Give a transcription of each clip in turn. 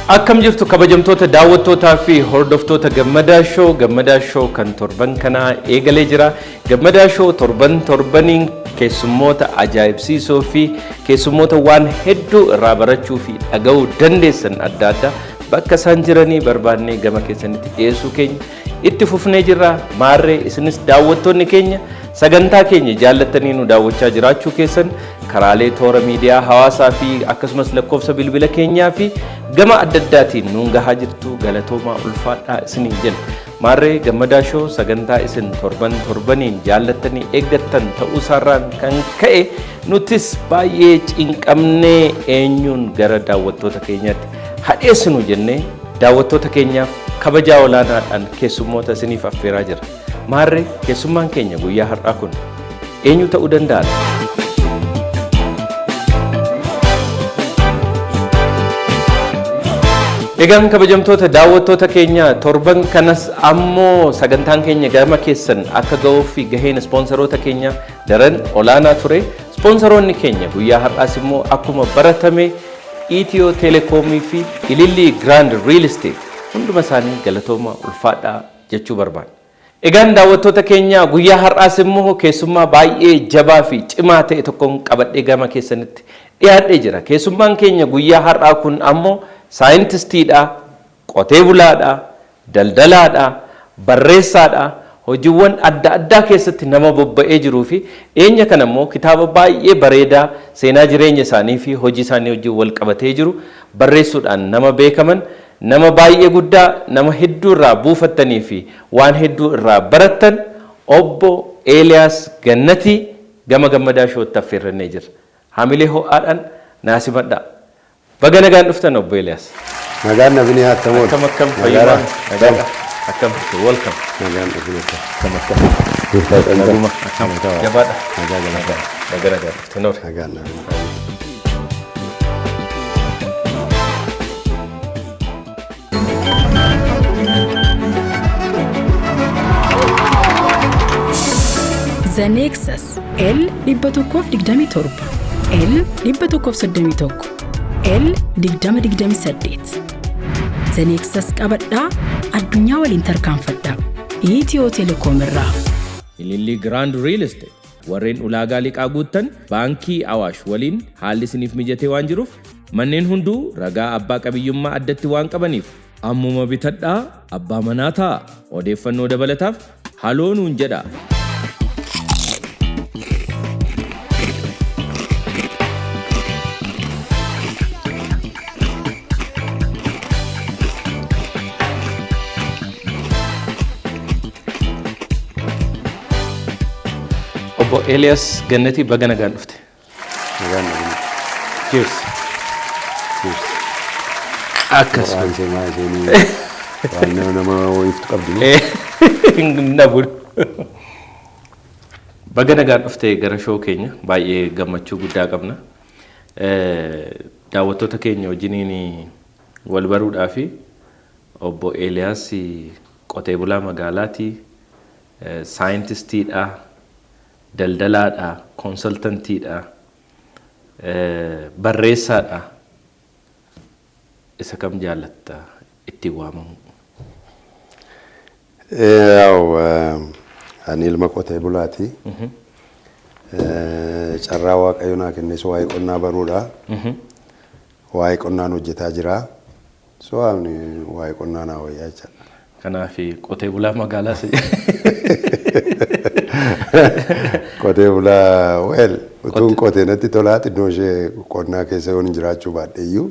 Akkam jirtu kabajamtoota daawwattootaa fi hordoftoota Gammadaa Show? Gammadaa Show kan torban kanaa eegalee jira. Gammadaa Show torban torbaniin keessummoota ajaa'ibsiisoo fi keessummoota waan hedduu irraa barachuu fi dhaga'uu dandeessan adda addaa bakka isaan jiranii barbaannee gama keessanitti dhiyeessuu keenya itti fufnee jirra. Maarree, isinis daawwattoonni keenya sagantaa keenya jaallattanii nu daawwachaa jiraachuu keessan karaalee toora miidiyaa hawaasaa fi akkasumas lakkoofsa bilbila keenyaa fi gama adda addaatiin nuun gahaa jirtu, galatoomaa, ulfaadhaa isiniin jenna. Maarree, Gammadaa Show sagantaa isin torban torbaniin jaallattanii eeggattan ta'uu isaarraan kan ka'e nutis baay'ee cinqamnee eenyuun gara daawwattoota keenyaatti hadheessinu jennee daawwattoota keenyaaf kabajaa olaanaadhaan keessummoota isiniif affeeraa jira. Maarree, keessummaan keenya guyyaa har'aa kun eenyu ta'uu danda'a? Egaan kabajamtoota daawwattoota keenya, torban kanas ammoo sagantaan keenya gama keessan akka ga'uuf fi gaheen ispoonsaroota keenya daran olaanaa ture. Ispoonsaroonni keenya guyyaa har'aas immoo akkuma baratame Itiyoo Telekoomii fi Ilillii Grand Real Estate, hunduma isaanii galatooma, ulfaadhaa jechuu barbaanna. Egaan daawwattoota keenya, guyyaa har'aas immoo keessummaa baay'ee jabaa fi cimaa ta'e tokkoon qabadhee gama keessanitti dhiyaadhee jira. Keessummaan keenya guyyaa har'aa kun ammoo saayintistiidha, qotee bulaadha, daldalaadha, barreessaadha, hojiiwwan adda addaa keessatti nama bobba'ee jiruu fi dhiyeenya kana immoo kitaaba baay'ee bareedaa seenaa jireenya isaanii fi hojii isaanii wajjin wal qabatee jiru barreessuudhaan nama beekaman, nama baay'ee guddaa, nama hedduu irraa buufattanii fi waan hedduu irraa barattan, obbo Eeliyaas Gannatii gama Gammadaa Showtti affeerrannee jirra. Haamilee ho'aadhaan naa simadhaa. Baga nagaan dhuftan, obbo Eeliyaas. Nagaan nabini hattamoon. Akkam akkam, fayyumaan, nagaadha? Akkam, welcome. Nagaan nabini akkam. Akkam akkam. Naguma, akkam, jabaadha. Nagaa galataa. Baga nagaan dhufte, noor. Nagaan nabini. The Nexus L 127, L 131, L 2028. The Nexus qabadhaa, addunyaa waliin tarkaanfadhaa. Itiyoo Telekoom irraa. Ilillii Grand Real Estate warreen ulaagaa liqaa guuttan baankii Awaash waliin haalli isiniif mijatee waan jiruuf, manneen hunduu ragaa abbaa qabiyyummaa addatti waan qabaniif ammuma bitadhaa, abbaa manaa ta'a. Odeeffannoo dabalataaf haloo nuun jedha. Obbo Eeliyaas Gannatii, baga nagaan dhufte. Nagaan nabini. Cheers. Cheers. Akkas. Waan seenaa isheenii waan nama wayiiftu qabdi moo? Nabu. Baga nagaan dhufte gara show keenya, baay'ee gammachuu guddaa qabna. Daawwattoota keenya wajjiniin wal baruudhaa fi obbo Eeliyaas qotee bulaa magaalaati, saayintistiidha, daldalaadha, consultantiidha, barreessaadha. Isa kam jaallatta ittiin waamamu? Yaa'u, ani ilma qotee bulaati. Carraa Waaqayyo naa kennes waa'ee qonnaa baruudha. Waa'ee qonnaan hojjetaa jira. So ani waa'ee qonnaa naa wayyaa jechaadha. Kanaaf qotee bulaa magaalaa si. Qotee bulaa, well, utuun qotee natti tolaa, xinnoo ishee qonnaa keessa yoon jiraachuu baadhe iyyuu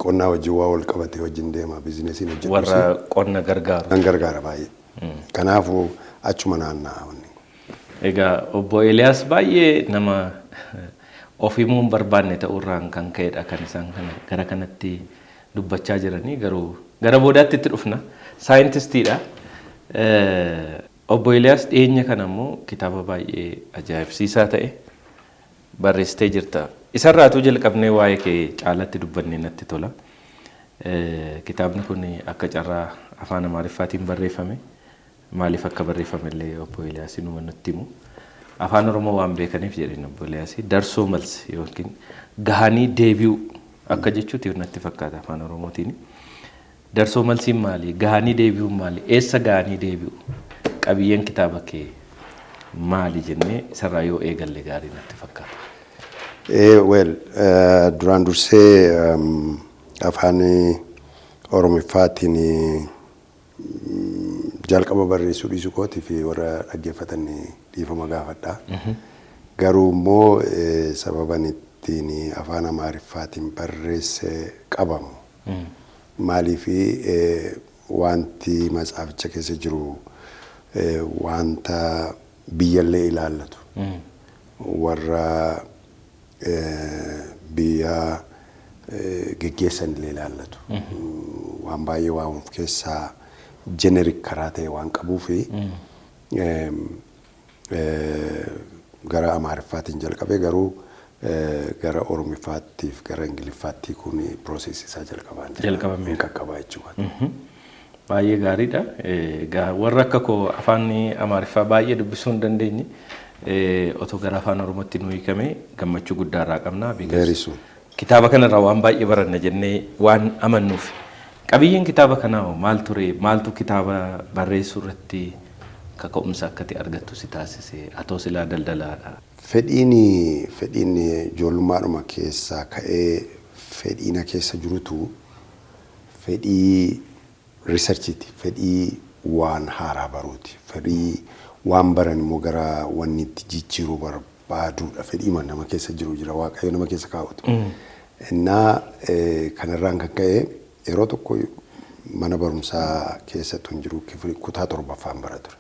qonnaa wajjin waa wal qabatee wajjin deema businessiin hojjedhus. Warra qonna gargaaru. Nan gargaara baay'ee. Kanaafuu achuma naanna'a wanni. Egaa obbo Eeliyaas baay'ee nama of himuu hin barbaanne ta'uurraan kan ka'edha kan isaan kana gara kanatti dubbachaa jiranii, garuu gara boodaatti itti dhufna. Saayintistiidha. Obbo Eeliyaas, dhiyeenya kana immoo kitaaba baay'ee ajaa'ibsiisaa ta'e barreessitee jirta. Isarraatuu jalqabnee waa'ee kee caalatti dubbannee natti tola. Kitaabni kun akka carraa afaan Amaariffaatiin barreeffame. Maaliif akka barreeffame illee obbo Eeliyaas numa nutti himu. Afaan Oromoo waan beekaniif jedheen obbo Eeliyaas, Darsoo Malsi yookiin Gahanii Deebi'u Akka jechuuti natti fakkaata afaan Oromootiin. Darsoo malsiin maali? Gahanii deebi'uun maali? Eessa gahanii deebi'u? Qabiyyeen kitaaba kee maali jennee isarraa yoo eegalle gaarii natti fakkaata. Well, duraan dursee afaan Oromiffaatiin jalqaba barreessuu dhiisuu kootii fi warra dhaggeeffatan dhiifama gaafadha. Garuu immoo sababan ittiin afaan Amaariffaatiin barreesse qabamu. Maaliifi, wanti matsaaficha keessa jiru wanta biyyallee ilaallatu. Warra biyya geggeessan illee ilaallatu. Waan baay'ee waan of keessaa generic karaa ta'e waan qabuufi gara Amaariffaatiin jalqabe, garuu gara Oromiffaattiif gara Ingiliffaatti kun process isaa jalqabaan jira. Jalqabameera. Hin qaqqabaa jechuudha. Baay'ee gaariidha. Egaa warra akka koo afaan Amaariffaa baay'ee dubbisuu hin dandeenye otoo gara afaan Oromootti nu hiikame gammachuu guddaa irraa qabna. Because Very soon. kitaaba kanarraa waan baay'ee baranna jennee waan amannuuf. Qabiyyeen kitaaba kanaa hoo maal ture? Maaltu kitaaba barreessuu irratti kaka'umsa akka ati argattu si taasise? Atoo silaa daldalaadha. Fedhiin ijoollummaadhuma keessaa ka'ee fedhiina keessa jirutu fedhii researchiiti, fedhii waan haaraa baruuti, fedhii waan baran immoo gara wanni itti jijjiiruu barbaaduudha. Fedhii nama keessa jiru jira, Waaqayyo nama keessa kaa'utu. Innaa kanarraan kan ka'e yeroo tokko mana barumsaa keessattuu hin jiru, kutaa torbaffaan bara ture.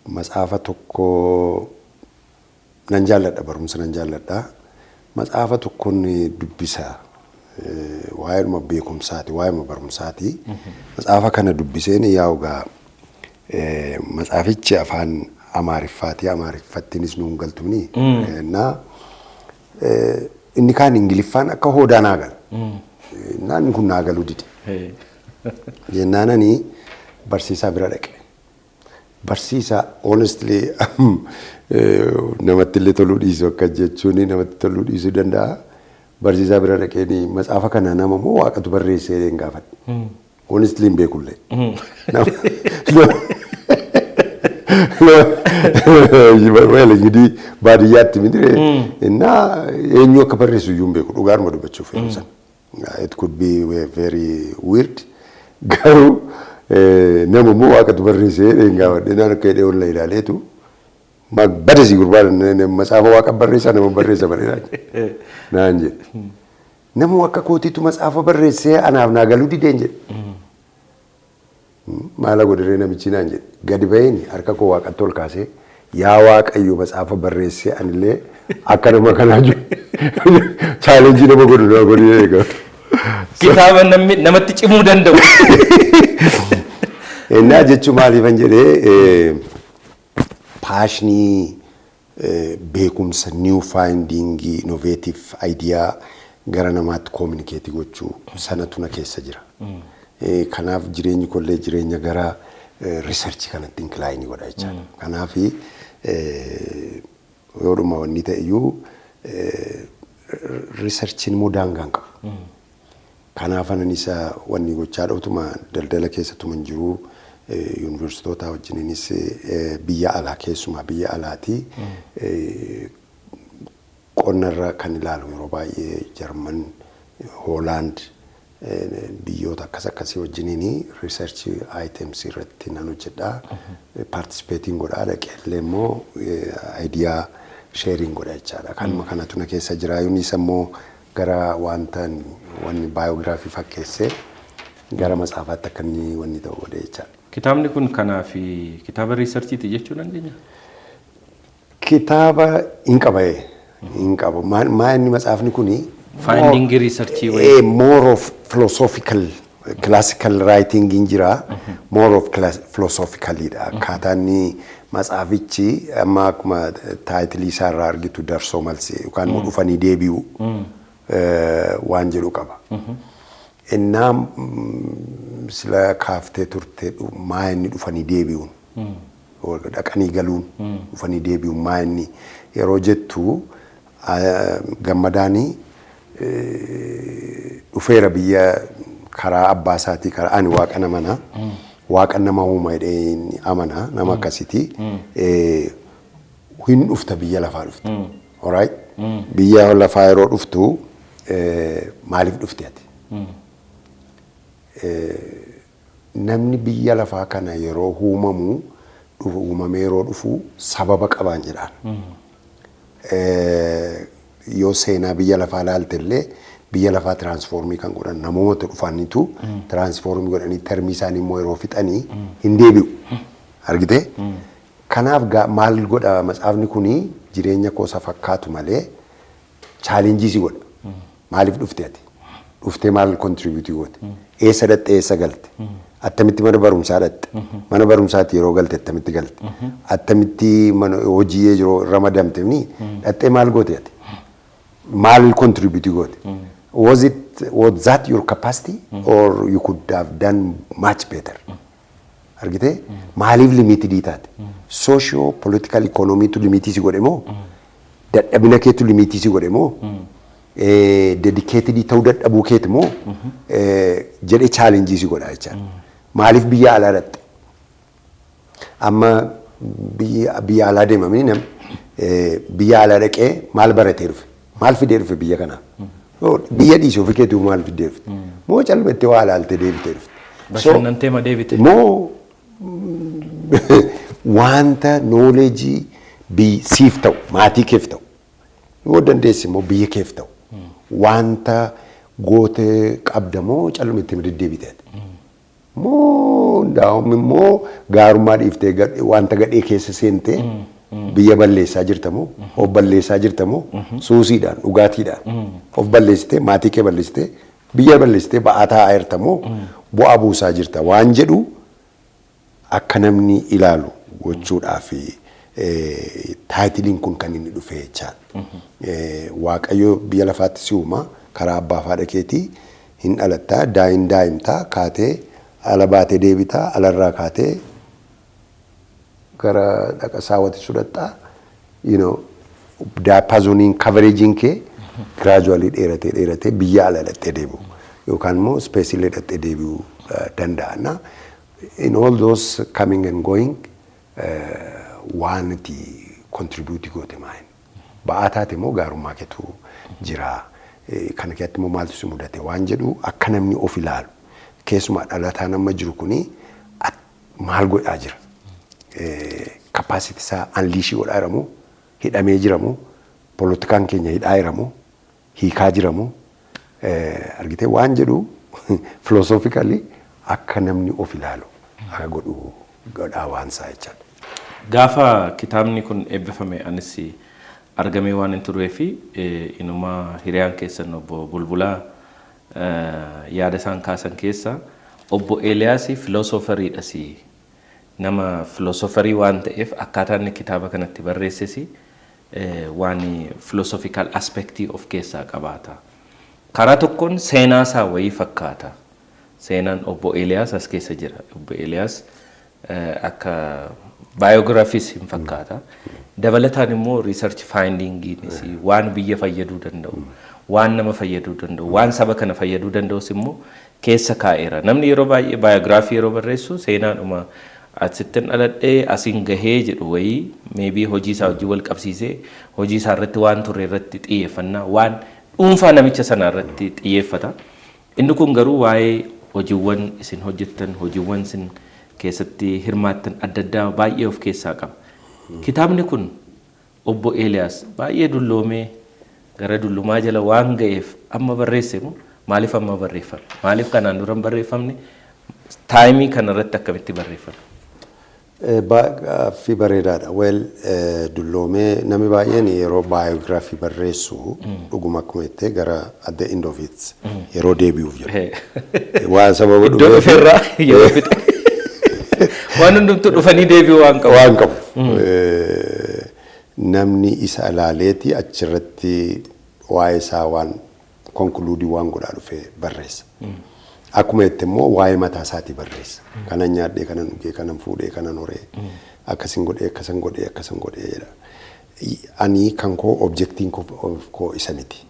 Matsaafa tokko nan jaalladha, barumsa nan jaalladha. Matsaafa tokkoon dubbisa. Waa'eedhuma beekumsaati, waa'eedhuma barumsaati. Matsaafa kana dubbiseen yaa'u gaa matsaafichi afaan Amaariffaati. Amaariffattiinis nuun galtumni. Innaa inni kaan Ingiliffaan akka hoodaa naa gala. Innaa inni kun naa galuu dide. Jennaan ani barsiisaa bira dhaqe. Barsiisaa, honestly, namatti illee toluu dhiisu, akka jechuun namatti toluu dhiisuu danda'a. Barsiisaa bira dhaqeen matsaafa kana nama moo Waaqatu barreessee hin gaafadhe. Honestly, hin beekullee. Well, እንግዲህ baadiyyaatti miti innaa eenyu akka barreessu iyyuu hin beeku, dhugaadhuma dubbachuuf yeroo sana. It could be very weird. Garuu nama immoo Waaqatu barreessee hin gaafadhe. Naan akka jedhee olla ilaaleetu bada si gurbaan, matsaafa Waaqa barreessaa nama barreessa malee naan jedhe. Nama akka kootiitu matsaafa barreessee anaaf naa galuu dideen jedhe. Maala godhee namichi naan jedhe. Gadi baheen harka koo Waaqatti ol kaasee, "Yaa Waaqayyo, matsaafa barreessee anillee akka nama kanaa jiru challenge nama godhu nama godhu eega." Kitaaba namni namatti cimuu danda'u. Innaa jechuun maaliifan jedhee, passion beekumsa, new finding, innovative idea gara namaatti communicate gochuu sanatu na keessa jira. Kanaaf jireenyi kollee jireenya gara research kanatti incline godha jechaadha. Kanaaf yoodhuma wanni ta'e iyyuu researchiin immoo daangaa hin qabu. Kanaaf anan isa wanni gochaa dhawtuma daldala keessatuma hin jiru, yuunivarsiitoota wajjininis biyya alaa, keessumaa biyya alaati qonnarra kan ilaalu yeroo baay'ee Jarman, Hoolaand, biyyoota akkas akkasii wajjiniin research items irratti nan hojjedha. Participating godhaa, dhaqeellee immoo idea sharing godha jechaadha. Kanuma kanatu na keessa jira. Innis immoo gara wanta wanni biography fakkeessee gara matsaafaatti akka inni wanni ta'u godhe jechaadha. Kitaabni kun kanaa fi kitaaba researchiiti jechuu dandeenya? Kitaaba hin qaba, hin qabu. Maa inni matsaafni kuni Finding researchii wayii. More of philosophical, classical writing hin jira. More of philosophicalidha. Akkaataa inni matsaafichi amma akkuma title isaa irraa argitu darsoo malsee yookaan immoo dhufanii deebi'u waan jedhu qaba. Innaa sila kaaftee turte, maa inni dhufanii deebi'uun, dhaqanii galuun, dhufanii deebi'uun maa inni yeroo jettu, Gammadaanii Dhufeera biyya karaa abbaa isaatii, karaa ani waaqa namana. Waaqa nama uuma jedhee amana, nama akkasiiti. Hin dhufta, biyya lafaa dhufta. Alright? Biyya lafaa yeroo dhuftu maaliif dhufte ati? Namni biyya lafaa kana yeroo uumamu dhufu, uumamee yeroo dhufu sababa qabaan jedhaan. Yoo seenaa biyya lafaa ilaalte illee, biyya lafaa transform kan godhan namoota dhufanitu transform godhanii, term isaanii immoo yeroo fixanii hin deebi'u. Argitee? Kanaaf maal godha matsaafni kuni? Jireenya koo isa fakkaatu malee challenge si godha. Maaliif dhufte ati? Dhuftee maal contribute goote? Eessa dhatte, eessa galte? Attamitti mana barumsaa dhatte? Mana barumsaatti yeroo galte attamitti galte? Attamitti mana hojii yeroo ramadamte ni dhattee maal goote ati? Maal contribute goote? Was that your capacity or you could have done much better? Argitee? Maaliif limited taate? Socio political economytu limit si godhe moo? Dadhabina keetu limit si godhe moo? Dedicated ta'uu dadhabuu keeti moo? Jedhee challenge si godha jechaadha. Maaliif biyya alaa dhatte? Amma biyya alaa deemamanii namni biyya alaa dhaqee maal baratee dhufe? Maal fidee dhufe biyya kanaa? Biyya dhiisee ofii keetuu maal fidee dhufte? Moo calmattee waa ilaaltee deebitee dhufte? Bashannantee ma deebite? Moo wanta knowledge siif ta'u, maatii keef ta'u, yoo dandeesse immoo biyya keef ta'u, wanta gootee qabda moo calluma itti deddeebiteeti? Moo daa'imni immoo gaarummaa dhiiftee wanta gadhee keessa seentee biyya balleessaa jirta moo, of balleessaa jirta moo, suusiidhaan, dhugaatiidhaan of balleessitee, maatii kee balleessitee, biyya balleessitee ba'aa taa'aa jirta moo bu'aa buusaa jirta waan jedhu akka namni ilaalu gochuudhaaf titleiin kun kan inni dhufe jechaadha. Waaqayyo biyya lafaatti si uuma, karaa abbaa fi haadha keetii hin dhalattaa, daa'imtaa kaatee ala baatee deebitaa, alarraa kaatee gara dhaqa saawwati sudhattaa, diapasoniin coverageiin kee gradually dheeratee dheeratee biyya ala dhattee deebi'u yookaan immoo spaceilee dhattee deebi'uu danda'a. In all those coming and going, waan itti contribute goote maal? Ba'aa taate immoo gaarummaa keetu jira. Kana keessatti immoo maaltu si mudate waan jedhu akka namni of ilaalu. Keessumaa dhalataan amma jiru kuni maal godhaa jira? Capacity isaa unleash godhaa jiramoo? Hidhamee jiramoo? Polotikaan keenya hidhaa jiramoo? Hiikaa jiramoo? Argitee, waan jedhu philosophically akka namni of ilaalu akka godhu godhaa waan isaa jechaadha. Gaafa kitaabni kun eebbifame anis argamee waan hin turree fi inuma hiriyaan keessan obbo Bulbulaa yaada isaan kaasan keessa obbo Eeliyaas philosopheriidhas, nama philosopher waan ta'eef akkaataa inni kitaaba kanatti barreesses waan philosophical aspect of keessaa qabaata. Karaa tokkoon seenaa isaa wayii fakkaata. Seenaan obbo Eeliyaas as keessa jira. Obbo Eeliyaas akka biographyis hin fakkaata. Dabalataan immoo research findingiinis waan biyya fayyaduu danda'u, waan nama fayyaduu danda'u, waan saba kana fayyaduu danda'us immoo keessa kaa'eera. Namni yeroo baay'ee biography yeroo barreessu seenaadhuma asittin dhaladhee asiin gahee jedhu wayii, maybe hojii isaa hojii wal qabsiisee, hojii isaa irratti waan turre irratti xiyyeeffannaa, waan dhuunfaa namicha sanaa irratti xiyyeeffata. Inni kun garuu waa'ee hojiiwwan isin hojjettan, hojiiwwan isin keessatti hirmaattan adda addaa baay'ee of keessaa qaba. Kitaabni kun obbo Eeliyaas baay'ee dulloomee gara dullumaa jala waan ga'eef amma barreesse moo, maaliif amma barreeffame? Maaliif kanaan dura hin barreeffamne? Time kanarratti akkamitti barreeffame? Gaaffii bareedaadha. Well, dulloomee namni baay'een yeroo biography barreessu dhuguma akkuma jettee gara at the end of it yeroo deebi'uuf jedhu. Waan sababa Iddoo dhufeerraa yeroo fixe. Waan hundumtuu dhufanii deebi'uu waan qabu. Waan qabu. Namni isa ilaaleeti achirratti waa'ee isaa waan conclude waan godhaa dhufe barreessa. Akkuma jette immoo waa'ee mataa isaatii barreessa. Kanan nyaadhee, kanan dhugee, kanan fuudhee, kanan horee, akkasin godhee, akkasan godhee, akkasan godhee jedha. Ani kan koo objectiin koo isa miti.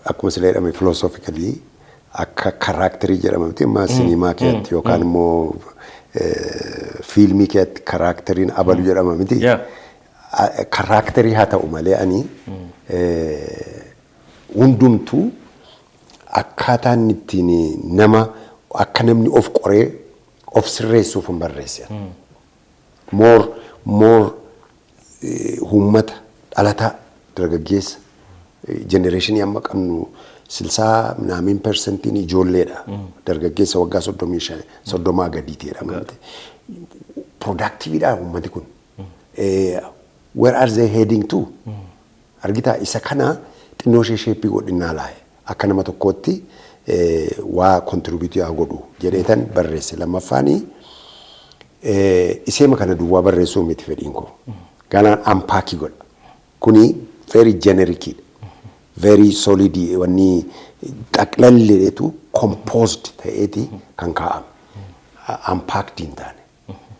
Akkuma sila jedhame, philosophically akka characterii jedhama miti amma siniimaa keessatti yookaan immoo fiilmii keessatti characteriin abalu jedhama miti. Characterii haa ta'u malee, ani hundumtuu akkaataan ittiin nama akka namni of qoree of sirreessuuf hin barreesse. More uummata dhalataa dargaggeessa generationii amma qabnu 60 minaamin percentiin ijoolleedha. Dargaggeessa waggaa 35, 30 gadiiti jedhama. Productiveidha uummati kun. Where are they heading to? Argitaa, isa kana xinnoo ishee shapeii godhinnaa laa'e akka nama tokkootti waa contributeii haa godhu jedheetan barreesse. Lammaffaanii, iseema kana duwwaa barreessuu miti fedhiin koo. Ganaan unpackii godha. Kuni very genericiidha. Very solid, wanni xaqlalleetu composed ta'eeti kan kaa'ame. Unpacked hin taane.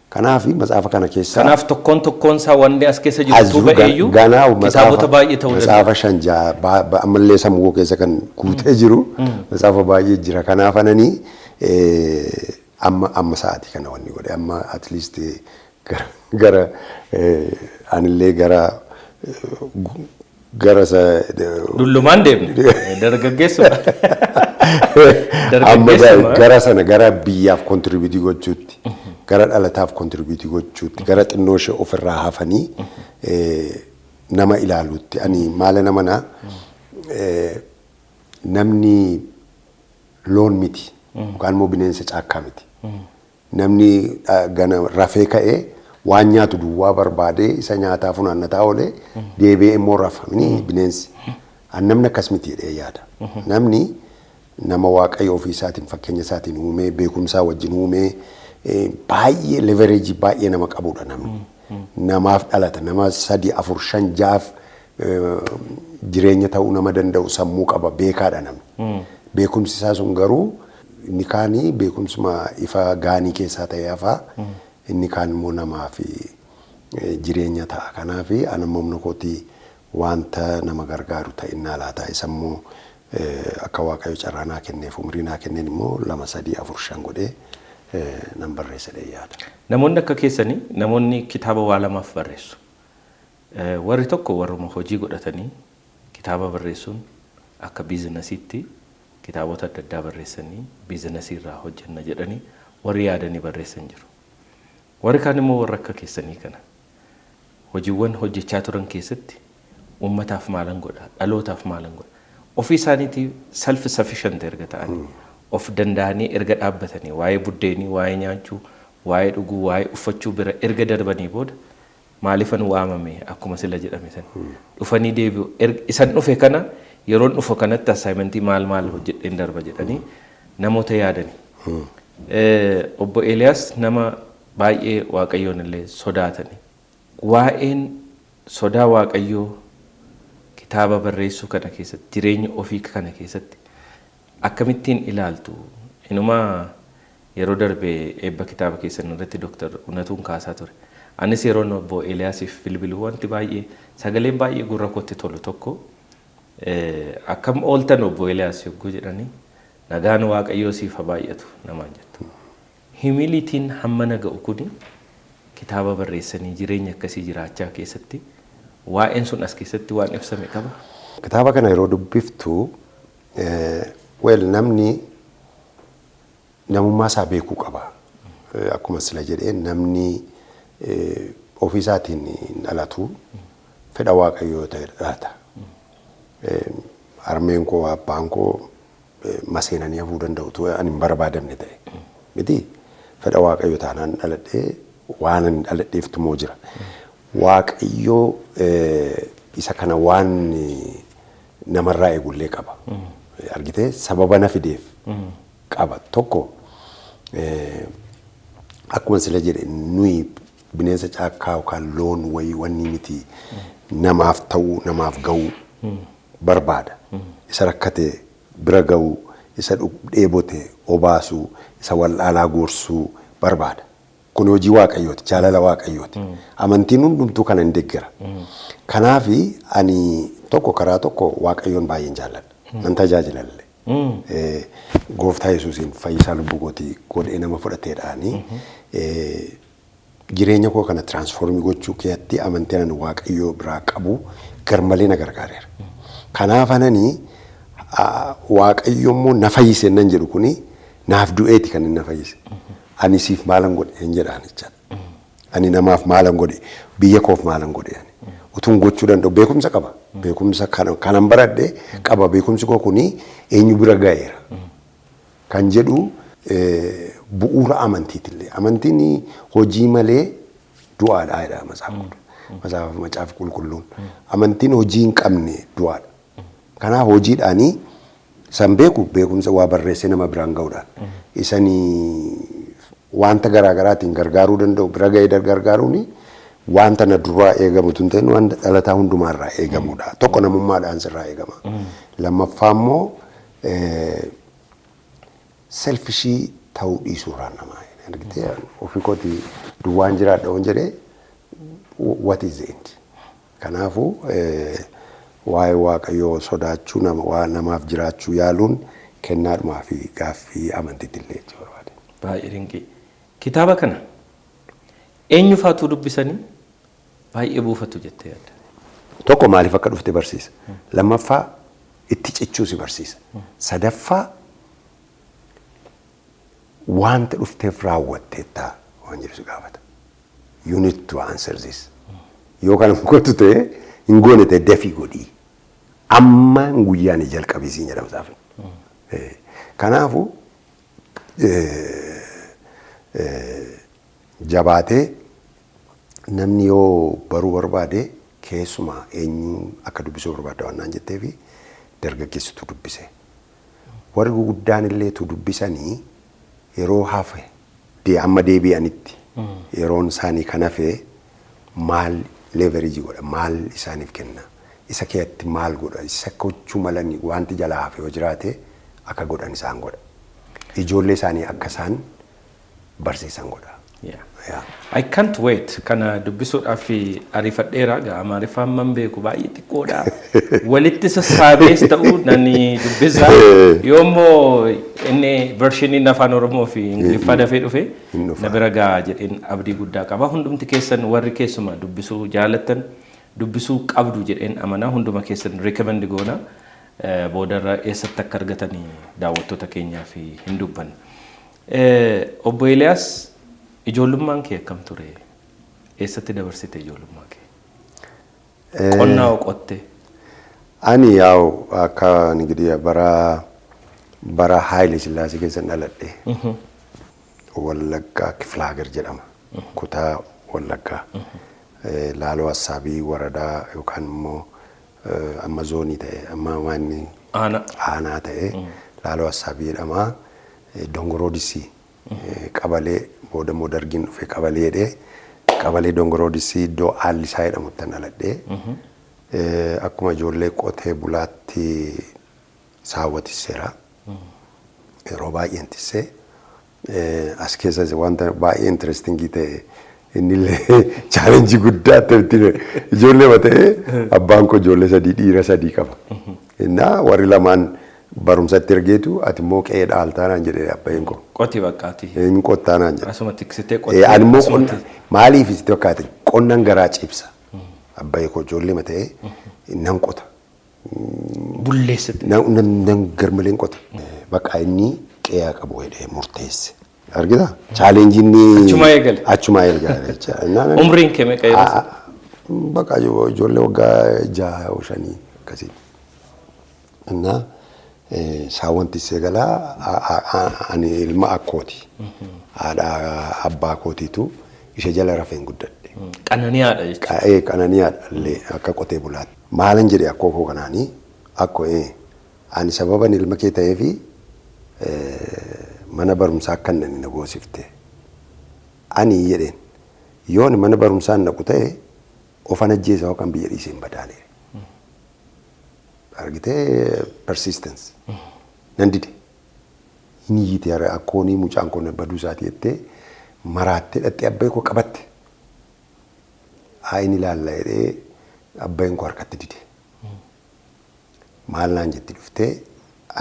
Kanaaf matsaafa kana keessaa Kanaaf tokkoon tokkoon isaa wanni as keessa jiru ba'eeyyuu kitaabota baay'ee ta'uu danda'a. Matsaafa shan ja'a ammallee sammuu keessa kan guutee jiru matsaafa baay'ee jira. Kanaaf ananii amma sa'aatii kana wanni godhe amma at least gara anillee gara Dullumaan deemne dargaggeessuma. Amma gara sana, gara biyyaaf contributeii gochuutti, gara dhalataaf contributeii gochuutti, gara xinnoo ishee ofirraa hafanii nama ilaaluutti. Ani maala nama naa namni loon miti yookaan immoo bineensa caakkaa miti. Namni gana rafee ka'ee waan nyaatu duwwaa barbaadee isa nyaataa funaannataa oolee deebi'ee immoo rafa bineensi. Namni akkas miti jedhee yaada. Namni nama Waaqayyo ofii isaatiin fakkeenya isaatiin uumee, beekumsaa wajjin uumee, baay'ee leverageii baay'ee nama qabudha namni. Namaaf dhalata, nama sadi, afur, shan, ja'aaf jireenya ta'uu nama danda'u sammuu qaba, beekaadha namni. Beekumsi isaa sun garuu inni kaanii beekumsuma ifa gaanii keessaa ta'ee hafaa, inni kaan immoo namaaf jireenya ta'a. Kanaaf ana humna kootii wanta nama gargaaru ta'innaa laata, isa immoo akka Waaqayyo carraa naa kenneef, umurii naa kenneen immoo lama, sadii, afur, shan godhee nan barreessa yaada. Namoonni akka keessanii, namoonni kitaaba waa lamaaf barreessu. Warri tokko warruma hojii godhatanii kitaaba barreessuun akka businessiitti kitaabota adda addaa barreessanii businessii irraa hojjenna jedhanii warri yaadanii barreessan jiru. Warri kaan immoo warra akka keessanii kana hojiiwwan hojjechaa turan keessatti uummataaf maalan godha, dhalootaaf maalan godha. Ofii isaaniitii self sufficient erga ta'anii, of danda'anii erga dhaabbatanii, waa'ee buddeenii, waa'ee nyaachuu, waa'ee dhuguu, waa'ee uffachuu bira erga darbanii booda, maaliifan waamame akkuma sila jedhame san dhufanii deebi'u. Isan dhufe kana, yeroon dhufu kanatti assignmentii maal maal hojjedheen darba jedhanii namoota yaadanii. Obbo Eeliyaas nama baay'ee Waaqayyoon illee sodaatani. Waa'een sodaa Waaqayyoo kitaaba barreessuu kana keessatti, jireenya ofii kana keessatti akkamittiin ilaaltu? Inumaa yeroo darbe eebba kitaaba keessan irratti Dooktar Unatuun kaasaa ture. Anis yeroon obbo Eeliyaasiif bilbilu wanti baay'ee sagaleen baay'ee gurra kootti tolu tokko, "Akkam ooltan, obbo Eeliyaas?" yogguu jedhanii, "Nagaan Waaqayyoo siif haa baay'atu" namaan jettu. Humilityn hammana ga'u kuni kitaaba barreessanii jireenya akkasii jiraachaa keessatti waa'een sun as keessatti waan ibsame qaba. Kitaaba kana yeroo dubbiftu, well, namni namummaa isaa beekuu qaba. Akkuma sila jedhee, namni ofii isaatiin hin dhalatu, fedha Waaqayyoo ta'e dhalata. Harmeen koo, abbaan koo maseenanii hafuu danda'u ani hin barbaadamne ta'e. Miti, fedha Waaqayyoo taanaan dhaladhee waan ani dhaladheeftu immoo jira. Waaqayyoo isa kana waan namarraa eegullee qaba. Argitee, sababa na fideef qaba. Tokko, akkuma sila jedhe, nuyi bineensa caakkaa yookaan loon wayii wanni miti, namaaf ta'uu, namaaf ga'uu barbaada. Isa rakkate bira ga'uu, isa dheebote obaasuu, isa wal'aalaa gorsuu barbaada. Kun hojii Waaqayyooti, jaalala Waaqayyooti. Amantiin hundumtuu kana hin deeggara. Kanaafi ani tokko karaa tokko Waaqayyoon baay'een jaalladha. Nan tajaajilallee. Gooftaa Yesuusiin fayyisaa lubbuu kootii godhee nama fudhateedhaani. Jireenya koo kana transform gochuu keessatti amantiin ani Waaqayyoo biraa qabu garmalee na gargaareera. Kanaaf ananii Waaqayyo immoo na fayyise nan jedhu kuni naaf du'eeti kan inni na fayyise. Ani siif maalan godhe hin jedhaan jechaadha. Ani namaaf maalan godhe, biyya koof maalan godhe ani. Utuun gochuu danda'u beekumsa qaba. Beekumsa kanan baradhe qaba. Beekumsi koo kuni eenyu bira ga'eera kan jedhu bu'uura amantiitillee. Amantiin hojii malee du'aadha jedha macaafa qulqulluun. Amantiin hojii hin qabne du'aadha. Kanaaf hojiidhaanii san beeku, beekumsa waa barreessee nama biraan ga'uudhaan. Isanii wanta garaa garaatiin gargaaruu danda'u bira ga'ee gargaaruuni wanta na duraa eegamu tun ta'in, wanta dhalataa hundumaarraa eegamudha. Tokko namummaadhaan sirraa eegama. Lammaffaa immoo selfish ta'uu dhiisuurraan namaa argitee ofii kooti duwwaan jiraadha yoon jedhee, what is the end? Kanaafuu waa'ee Waaqayyoo sodaachuu, nama waa namaaf jiraachuu yaaluun kennaadhumaa fi gaaffii amantiitti illee jechuu barbaade. Baay'ee dinqii. Kitaaba kana eenyu faatu dubbisanii baay'ee buufatu jettee yaadda? Tokko, maaliif akka dhufte barsiisa. Lammaffaa, itti cichuu si barsiisa. Sadaffaa, wanta dhufteef raawwatteettaa waan jedhu si gaafata. You need to answer this. Yoo kana gootu ta'e, hin goone ta'e, dafii godhii. Amma guyyaan jalqabii siin jedhama saafin. Kanaafuu jabaatee namni yoo baruu barbaade, keessumaa eenyu akka dubbisuu barbaadda waan naan jettee fi dargaggeessitu dubbise. Warri guguddaan illeetu dubbisanii yeroo hafe amma deebi'anitti yeroon isaanii kan hafe maal leverage godha, maal isaaniif kenna, isa keessatti maal godha, isa gochuu malanii wanti jalaa hafe yoo jiraate akka godhan isaan godha. Ijoollee isaanii akka isaan barsiisan godha. Yeah. I can't wait. Kana dubbisuudhaaf ariifadheera. Gaa Amaariffaan man beeku baay'ee xiqqoodha. Walitti sassaabees ta'uu nani dubbisa. Yoommoo inni versioniin Afaan Oromoo fi Ingiliffaa dafee dhufe Hin dhufa. na bira gaa jedheen abdii guddaa qaba. Hundumti keessan warri keessuma dubbisuu jaalattan dubbisuu qabdu jedheen amanaa, hunduma keessan recommend goona. Boodarra eessatti akka argatanii daawwattoota keenyaaf hin dubbanne. Obbo Eeliyaas, ijoollummaan kee akkam ture? Eessatti dabarsite ijoollummaa kee? Qonnaa qottee? Ani yaa'u akka እንግዲህ bara Haayile Sillaasee keessa dhaladhe. Wallaggaa Kifla Hagar jedhama. Kutaa Wallaggaa. Laaloo Assaabii waradaa yookaan immoo amma zoonii ta'e, amma waan Aana. aanaa ta'e, Laaloo Assaabii jedhama. Dongoroo Disii qabalee, booda immoo dargiin dhufe qabalee jedhee, qabalee Dongoroo Disii iddoo Aallisaa jedhamutti dhaladhe. Akkuma ijoollee qotee bulaatti saawwa tisseera. Yeroo baay'een tissee. As keessa wanta baay'ee interesting ta'e, innillee challenge guddaa ta'e, ijoollee ta'e, abbaan koo ijoollee sadii, dhiira sadii qaba. Innaa warri lamaan barumsatti ergeetu, ati immoo qe'ee dhaaltaa naan jedhee abbaan koo. Qoti baqqaati. Hin qottaa naan jedhe. Asuma tiksitee qottee. Ani immoo qonna maaliif sitti fakkaate, qonnan garaa cibsa. Abbaan koo ijoollee ta'e nan qota. Bulleessite. Nan garmalee qota. Bakka inni qe'ee qabu jedhee murteesse. Argitaa? Challenge inni. Achumaa eegale. Achumaa eegale jechaadha. Umriin kee meeqa yeroo sana? Bakka ijoollee waggaa 6 5 akkasii. Innaa saawwan tissee galaa, ani ilma akkooti. Haadha abbaa kootiitu ishee jala rafeen guddadhe. Qananiyaadha jechuudha. Qananiyaadha illee akka qotee bulaatti. Maalan jedhe akkoo koo kanaanii, akkoo ani sababan ilma kee ta'eefi mana barumsaa akka inni na goosifte. Ani jedheen, yoon mana barumsaa hin dhaqu ta'e ofan ajjeesa yookaan biyya dhiisee hin badaane. Argitee, persistence. Nan dide. Hin iyyite, akkoonii mucaan kun baduu isaati jettee maraattee dhattee abbaa koo qabatte. Haa inni ilaalla jedhee abbaan koo harkatti dide. Maal naan jetti dhuftee,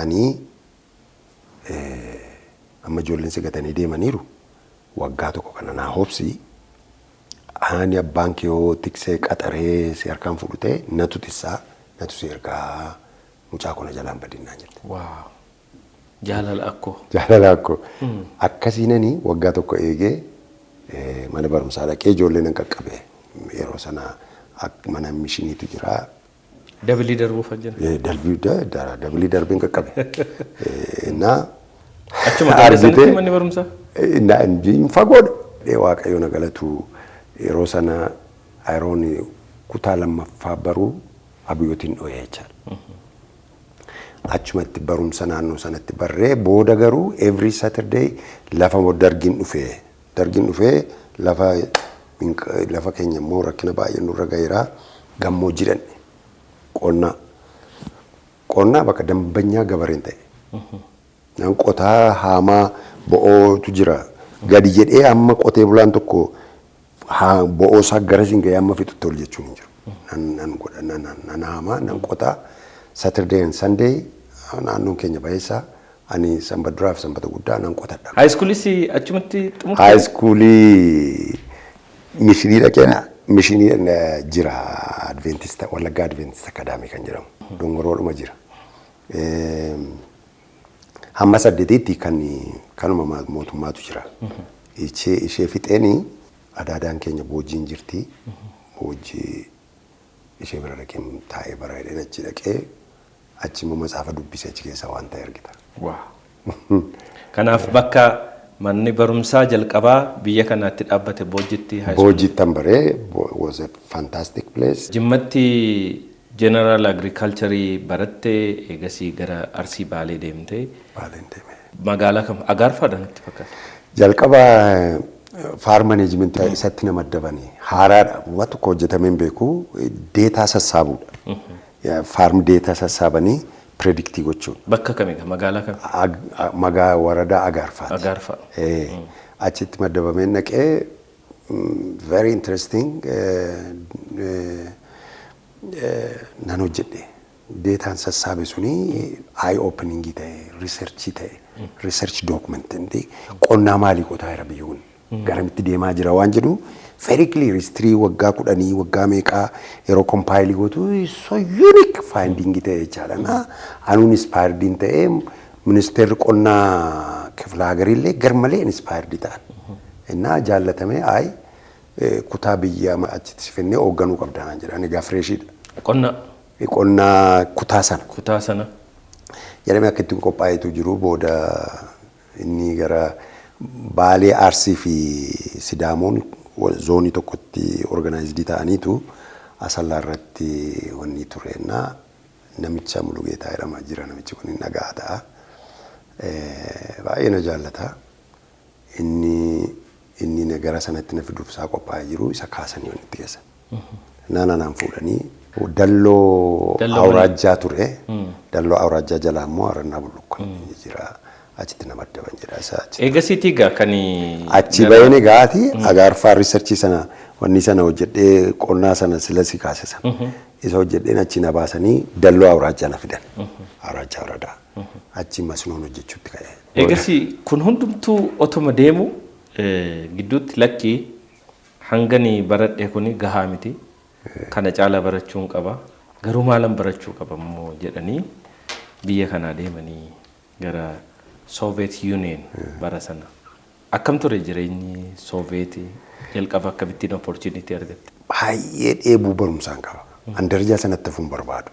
ani amma ijoolleen si gatanii deemaniiru, waggaa tokko kana naa hobsi, ani abbaan kee yoo tiksee qaxaree si harkaan fudhu ta'e natu tissaa, natu si ergaa, mucaa kana jalaan badinnaan jette. Wow. Jaalala akkoo. Jaalala akkoo. Akkasiinani waggaa tokko eegee mana barumsaa dhaqee ijoollee nan qaqqabe. Yeroo sana mana mishiniitu jira. Dabilii darbuuf jira. Dabilii darbeen qaqqabe. Innaa Achuma ganda sanatti manni barumsaa? Hin fagoodha. Waaqayyo na galatu, yeroo sana yeroon kutaa lammaffaa baruu abiyootiin dho'ee jechaadha. Achumatti barumsa naannoo sanatti barree booda garuu every Saturday lafa dargiin dhufee lafa keenya immoo rakkina baay'ee nurra gaheera, gammoojjii dhanne, qonnaa bakka dambanyaa gabareen ta'e. Nan qotaa, haamaa bo'ootu jira. Gadi jedhee amma qotee bulaan tokko bo'oo isaa garasiin gahee amma fixutti ol jechuun hin jiru. Nan godha, nan haamaa, nan qotaa. Saturday and Sunday naannoon keenya baheessaa, ani sanbata duraa fi sanbata guddaa nan qotadha. High schoolis achumatti xumurte? High schoolii mishinii dhaqee, mishinii jira, Adventista, Wallaggaa Adventist Academy kan jedhamu dongoroodhuma jira. Hamma saddeetiitti kan kanuma mootummaatu jira. Ishee fixeeni adaadaan keenya Boojjiin jirti. Boojjii ishee bira dhaqee taa'ee bara jedheen achi dhaqee, achi immoo matsaafa dubbisee achi keessaa waan ta'e argita. Wow. Kanaaf bakka manni barumsaa jalqabaa biyya kanaatti dhaabbate Boojjitti high school. Boojjittan baree, was a fantastic place. Jimmatti General Agriculture baratte, eegasii gara Arsii Baalee deemte. Baaleen deeme. Magaalaa kam? Agaarfaadha natti fakkaata. Jalqaba farm managementii isatti nama maddabanii haaraadha. Waan tokko hojjetamee hin beeku, data sassaabuudha. Farm data sassaabanii predictii gochuudha. Bakka kami? Magaalaa kami? Magaa waradaa Agaarfaati. Agaarfaa. Achitti maddabamee naqee, very interesting nan hojjedhe. Dataan sassaabe suni eye openingii ta'e, researchii ta'e, research document qonnaa maalii qotaa jira biyyi kun, garamitti deemaa jira waan jedhu very clear history waggaa 10, waggaa meeqaa yeroo compile gootu so unique finding ta'e jechaadha. Na anuun inspired ta'e, ministeerri qonnaa kifla hagariillee garmalee inspired ta'an. Innaa jaallatamee, ayi kutaa biyya achitti si finnee hoogganuu qabda naan jedhan, egaa freshiidha. Qonna. Qonnaa kutaa sana. Kutaa sana. Jedhamee akka ittiin qophaa'etu jiru, booda inni gara Baalee, Arsii fi Sidaamoon zoonii tokkotti organized ta'aniitu Asallaa irratti wanni tureennaa namicha Mulugeetaa jedhama jira, namichi kun nagaa ta'a. Baay'ee na jaallata. Inni gara sanatti na fiduuf isaa qophaa'ee jiru, isa kaasanii wanni itti geessan. Naanaan fuudhanii dalloo awuraajjaa ture. Dalloo awuraajjaa jalaa immoo Arannaa Bulluqqa jira. Achitti na maddaban jedha isa achi. Eegasiitii egaa kan Achi baheen egaati Agaarfaa researchii sana wanni sana hojjedhee, qonnaa sana sila si kaase sana. Isa hojjedheen achi na baasanii dalloo awuraajjaa na fidan. Awuraajjaa waradaa. Achi masnoon hojjechuutti ka'e. Eegasii kun hundumtuu otuma deemu gidduutti lakkii, hangani baradhe kuni gahaa miti. Kana caalaa barachuun qaba. Garuu maalan barachuu qaba immoo jedhanii biyya kanaa deemanii gara Soviet Union bara sana. Akkam ture jireenyi Soviet jalqaba, akkamittiin opportunity argatte? Baay'ee dheebuu barumsaan qaba. An darajaa sanatti hafuun barbaadu.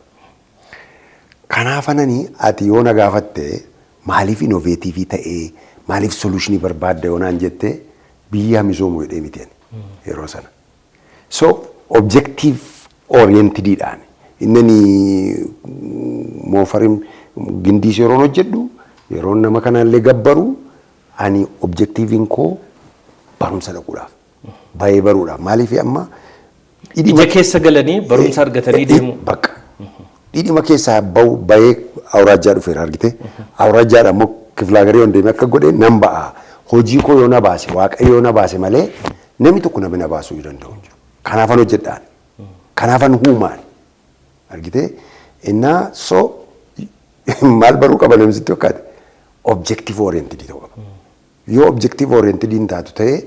Kanaaf anani ati yoo na gaafatte, maaliif innovative ta'ee, maaliif solutionii barbaadda yoo naan jette, biyya misoomu jedhee miti ani yeroo sana. So objective orientedidhaan inni moofarin gindiis yeroon hojjedhu, yeroon nama kanallee gabbaru, ani objectiviin koo barumsa dhaquudhaaf, baay'ee baruudhaaf, maaliif amma Ija keessa galanii barumsa argatanii deemu. Bakka dhidhima keessaa bahu bahee awuraajjaa dhufeera, argite, awuraajjaadha immoo kiflaagarii yoon deeme akka godhe nan ba'a, hojii koo yoo na baase, Waaqayyo yoo na baase malee namni tokko namni na baasuu danda'u hin jiru. Kanaafan hojjedhaan, kanaafan huumaan, argite, innaa so Maal baruu qaba namni sitti fakkaate? Objective oriented ta'uu qaba. Yoo objective oriented hin taatu ta'ee,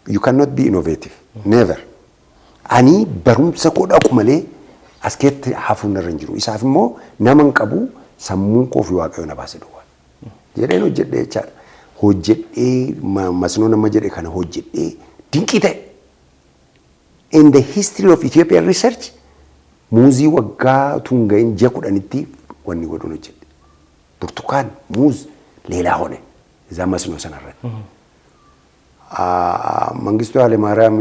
you cannot be innovative. Never. Ani barumsa koo dhaqu malee as keessatti hafuun irra hin jiru. Isaaf immoo nama hin qabu, sammuun koo fi Waaqayyo na baase duwwaa. Jedheen hojjedhee jechaadha. Hojjedhee masnoo nama jedhe kana hojjedhee dinqii ta'e. In the history of Ethiopian research, muuzii waggaa utuu hin gahin ji'a 10tti wanni godhuun hojjedhe. ብርቱካን, ሙዝ, ሌላ ሆነ እዛ መስኖ sanarratti. Mangistuu Hayilemaariyaam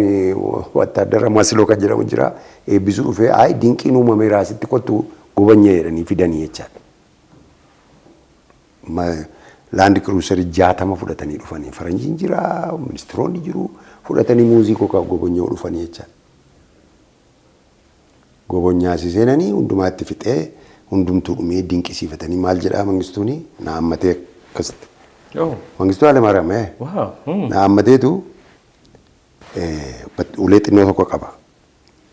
wattaadara Masiloo kan jedhamu jira. Eebbisuu dhufee, "Ayi, dinqiin uumameera, asitti kottu gobanya," jedhanii fidanii jechaadha. Land Cruiser 60 fudhatanii dhufanii, faranjiin jira, ministiroonni jiru, fudhatanii muuzii koo gobonyoo dhufanii jechaadha. Gobonyaasi seenanii hundumaatti fixee, hundumtuu dhumee dinqisiifatanii, maal jedhaa, Mangistuuni na hammatee akkasitti. Mangistuu Hayilemaariyaam na hammateetu ulee xinnoo tokko qaba.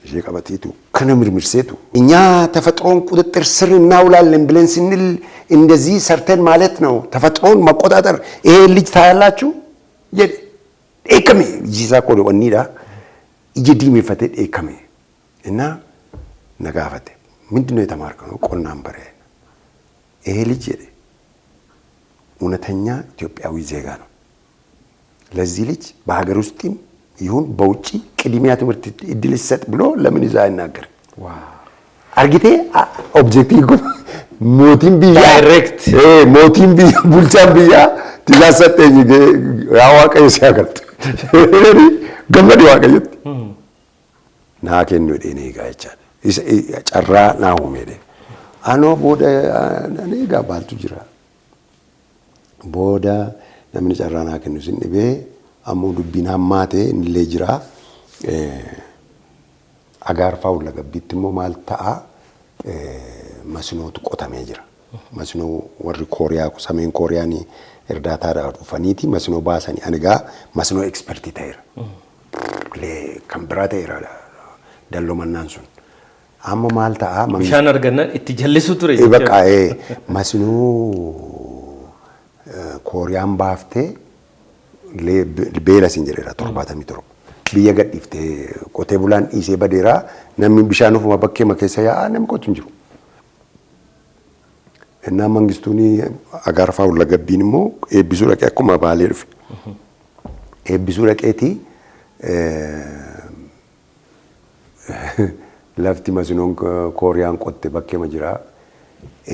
Ishee qabateetu kana mirmirseetu, "እኛ ተፈጥሮን ቁጥጥር ስር እናውላለን ብለን ስንል እንደዚህ ሰርተን ማለት ነው፣ ተፈጥሮን መቆጣጠር፣ ይሄ ልጅ ታያላችሁ," jedhe. Dheekkame, iji isaa qoode wanniidha. Ija diimeeffatee dheekkame. እና na gaafate. "ምንድን ነው የተማርከው?" ነው። "Qonnaan bare." "ይሄ ልጅ," jedhe, "እውነተኛ ኢትዮጵያዊ ዜጋ ነው። ለዚህ ልጅ በሀገር ውስጥም ይሁን በውጭ ቅድሚያ ትምህርት እድል ይሰጥ ብሎ ለምን ይዛ አይናገርም?" Argitee, objective mootiin biyyaa Direct. Mootiin biyya, bulchaan biyyaa ትእዛዝ ሰጠኝ, yaa Waaqayyo si agartu. Gammadi Waaqayyotti. Naa kennu jedhee eegaa jechaadha. Isa carraa naa uume jedhee. Anoo booda ani egaa maaltu jira? Booda namni carraa naa kennu sin dhibee, ammoo dubbiin hammaate innillee jira. Agaarfaa Wallagabbiitti immoo maal ta'a, masinootu qotamee jira. Masinoo warri Kooriyaa, sameen Kooriyaan erdaataadhaa dhufaniiti masinoo baasanii, ani egaa masinoo expert ta'eera. Kan biraa ta'eera dalloo mannaan sun. Amma maal ta'a? Bishaan argannaan itti jallisuu ture. Bakka masinoo Kooriyaan baaftee beela siin jedheera 77. Biyya gadhiiftee qotee bulaan dhiisee badeera, namni bishaan ofuma bakkeema keessa yaa'aa, namni qotu hin jiru. Innaa Mangistuun Agaarfaa Wallagabbiin immoo eebbisuu dhaqee, akkuma Baalee dhufe. Eebbisuu dhaqeetii, lafti masinoon Kooriyaan qotte bakkeema jira.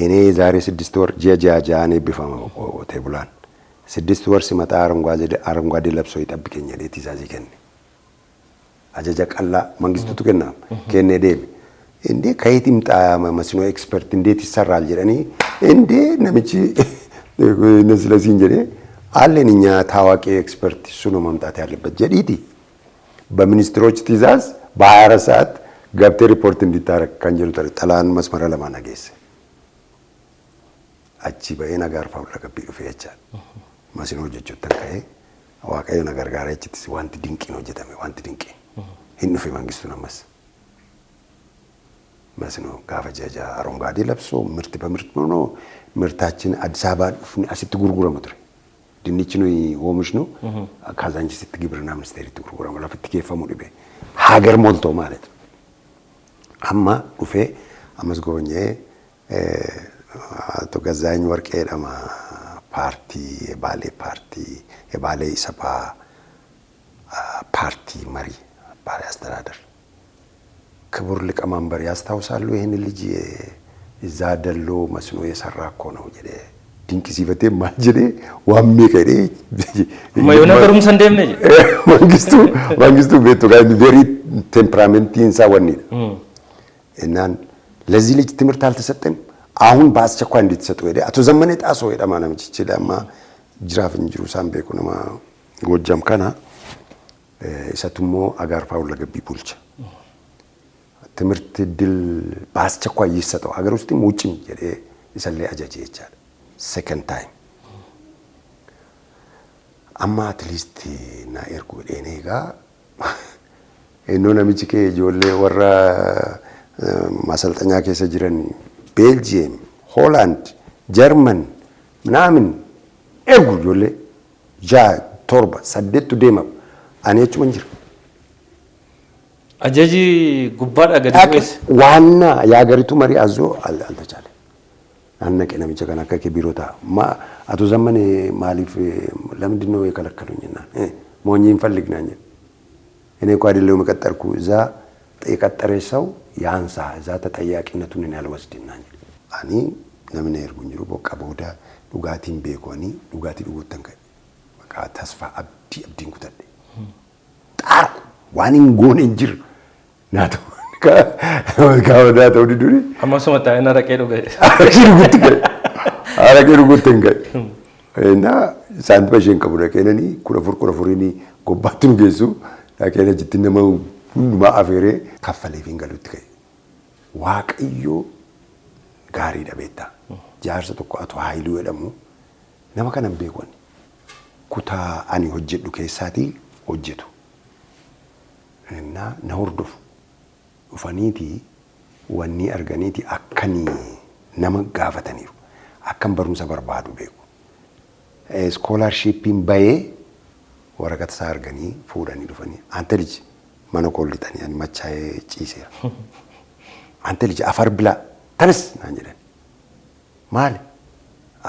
እኔ ዛሬ 6 ወር ji'a ja'a ja'aan eebbifama qotee bulaan. 6 ወር ሲመጣ አረንጓዴ ለብሶ ይጠብቀኝ jedhee tiizaazii kenne. Ajaja qal'aa Mangistuutu kennaam kennee deeme. እንዴ, ከየት ይምጣ መስኖ expert, እንዴት ይሰራል jedhanii, እንዴ, namichi ስለዚህን jedhee, አለን እኛ ታዋቂ expert, እሱ ነው መምጣት ያለበት jedhiiti በሚኒስትሮች ትእዛዝ በ24 ሰዓት ገብቴ ሪፖርት እንዲታረግ kan jedhu xalaan masmara lamaan dhageesse. Achi ba'ee Agaarfaa Wallagabbii dhufee jechaadha. Masinoo hojjechuutti ka'ee, Waaqayyo na gargaara, achittis wanti dinqiin hojjetame, wanti dinqiin. Hin dhufe Mangistuun ammas. መስኖ gaafa ji'a ja'a አረንጓዴ ለብሶ ምርት በምርት ሆኖ ምርታችን አዲስ አበባ dhufne asitti gurgurama ture. Dinnichi nuyi oomishnu Kaazaanchisitti ግብርና ministeeritti gurgurama, lafatti geeffamu dhibe. ሀገር ሞልቶ ማለት ነው። Amma dhufee ammas goonyee አቶ ገዛኸኝ ወርቄ jedhama, paartii የባሌ ፓርቲ የባሌ ኢሰፓ ፓርቲ መሪ፣ ባሌ አስተዳደር፣ ክቡር ሊቀመንበር ያስታውሳሉ? ይህን ልጅ እዛ ደሎ መስኖ የሰራ እኮ ነው jedhee dinqisiifatee, maal jedhee, waan meeqa jedhee. Amma yoona barumsa hin deemne jedhe. Mangistuu beektu gaa, very temperamentiin isaa wannidha. እናን ለዚህ ልጅ ትምህርት አልተሰጠም፣ አሁን በአስቸኳይ እንድትሰጡ ሄደ። አቶ ዘመነ ጣሶ jedhama namichichi, amma jiraaf hin jiru isaan beeku, nama Goojjam kana, isatu immoo Agaarfaa Wallagabbii bulcha. ትምህርት እድል በአስቸኳይ ይሰጠው ሀገር ውስጥም ውጭም jedhee isallee ajaje jechaadha. Second time. Amma at least na ergu jedheen eegaa, innoo namichi kee ijoollee warra ማሰልጠኛ keessa jiran Beeljiyeem, Hoolaand Jarman ምናምን ergu ijoollee ja'a, torba, saddeettu deema. Ani achuma hin jira. Ajaji gubbaadhaa gadi bu'ees. ዋና የሀገሪቱ መሪ አዞ አልተቻለ አነቀ namicha kana akka kee ቢሮ ta'a ማ አቶ ዘመኔ maaliif ለምንድን ነው የከለከሉኝና ሞኝ ፈልግ ናኝ እኔ እኮ አይደለሁም የቀጠርኩ፣ እዛ የቀጠረ ሰው ያንሳ፣ እዛ ተጠያቂነቱን እኔ አልወስድም ናኝ። Ani namni na ergu hin jiru. Boqqa booda dhugaatiin beeku, ani dhugaatii dhuguuttan ka'e. በቃ ተስፋ abdii abdiin kutadhe xaarku waan hin goone hin jiru naa ta'u gaafa naa ta'u diduri. Amma suma taa'ee na raqee dhuge. Araqee dhuguutti ka'e. Araqee dhuguutti hin ka'e. እና saantima isheen qabu dhaqeenanii 14 14iin gobbaatti nu geessu dhaqeen achitti nama hundumaa afeeree kaffaleef hin galutti ka'e. Waaqayyoo gaariidha beektaa. Jaarsa tokko Ato Haayiluu jedhamu, nama kana hin beeku ani. Kutaa ani hojjedhu keessaatii hojjetu. እና na hordofu. Dhufaniiti wanni arganiiti akkanii nama gaafataniiru. Akkan barumsa barbaadu beeku. Scholarshipiin bahee waraqata isaa arganii fuudhanii dhufanii አንተ ልጅ mana koo lixanii, ani machaa'ee ciiseera. አንተ ልጅ አፈር ብላ ተነስ naan jedhan. Maali?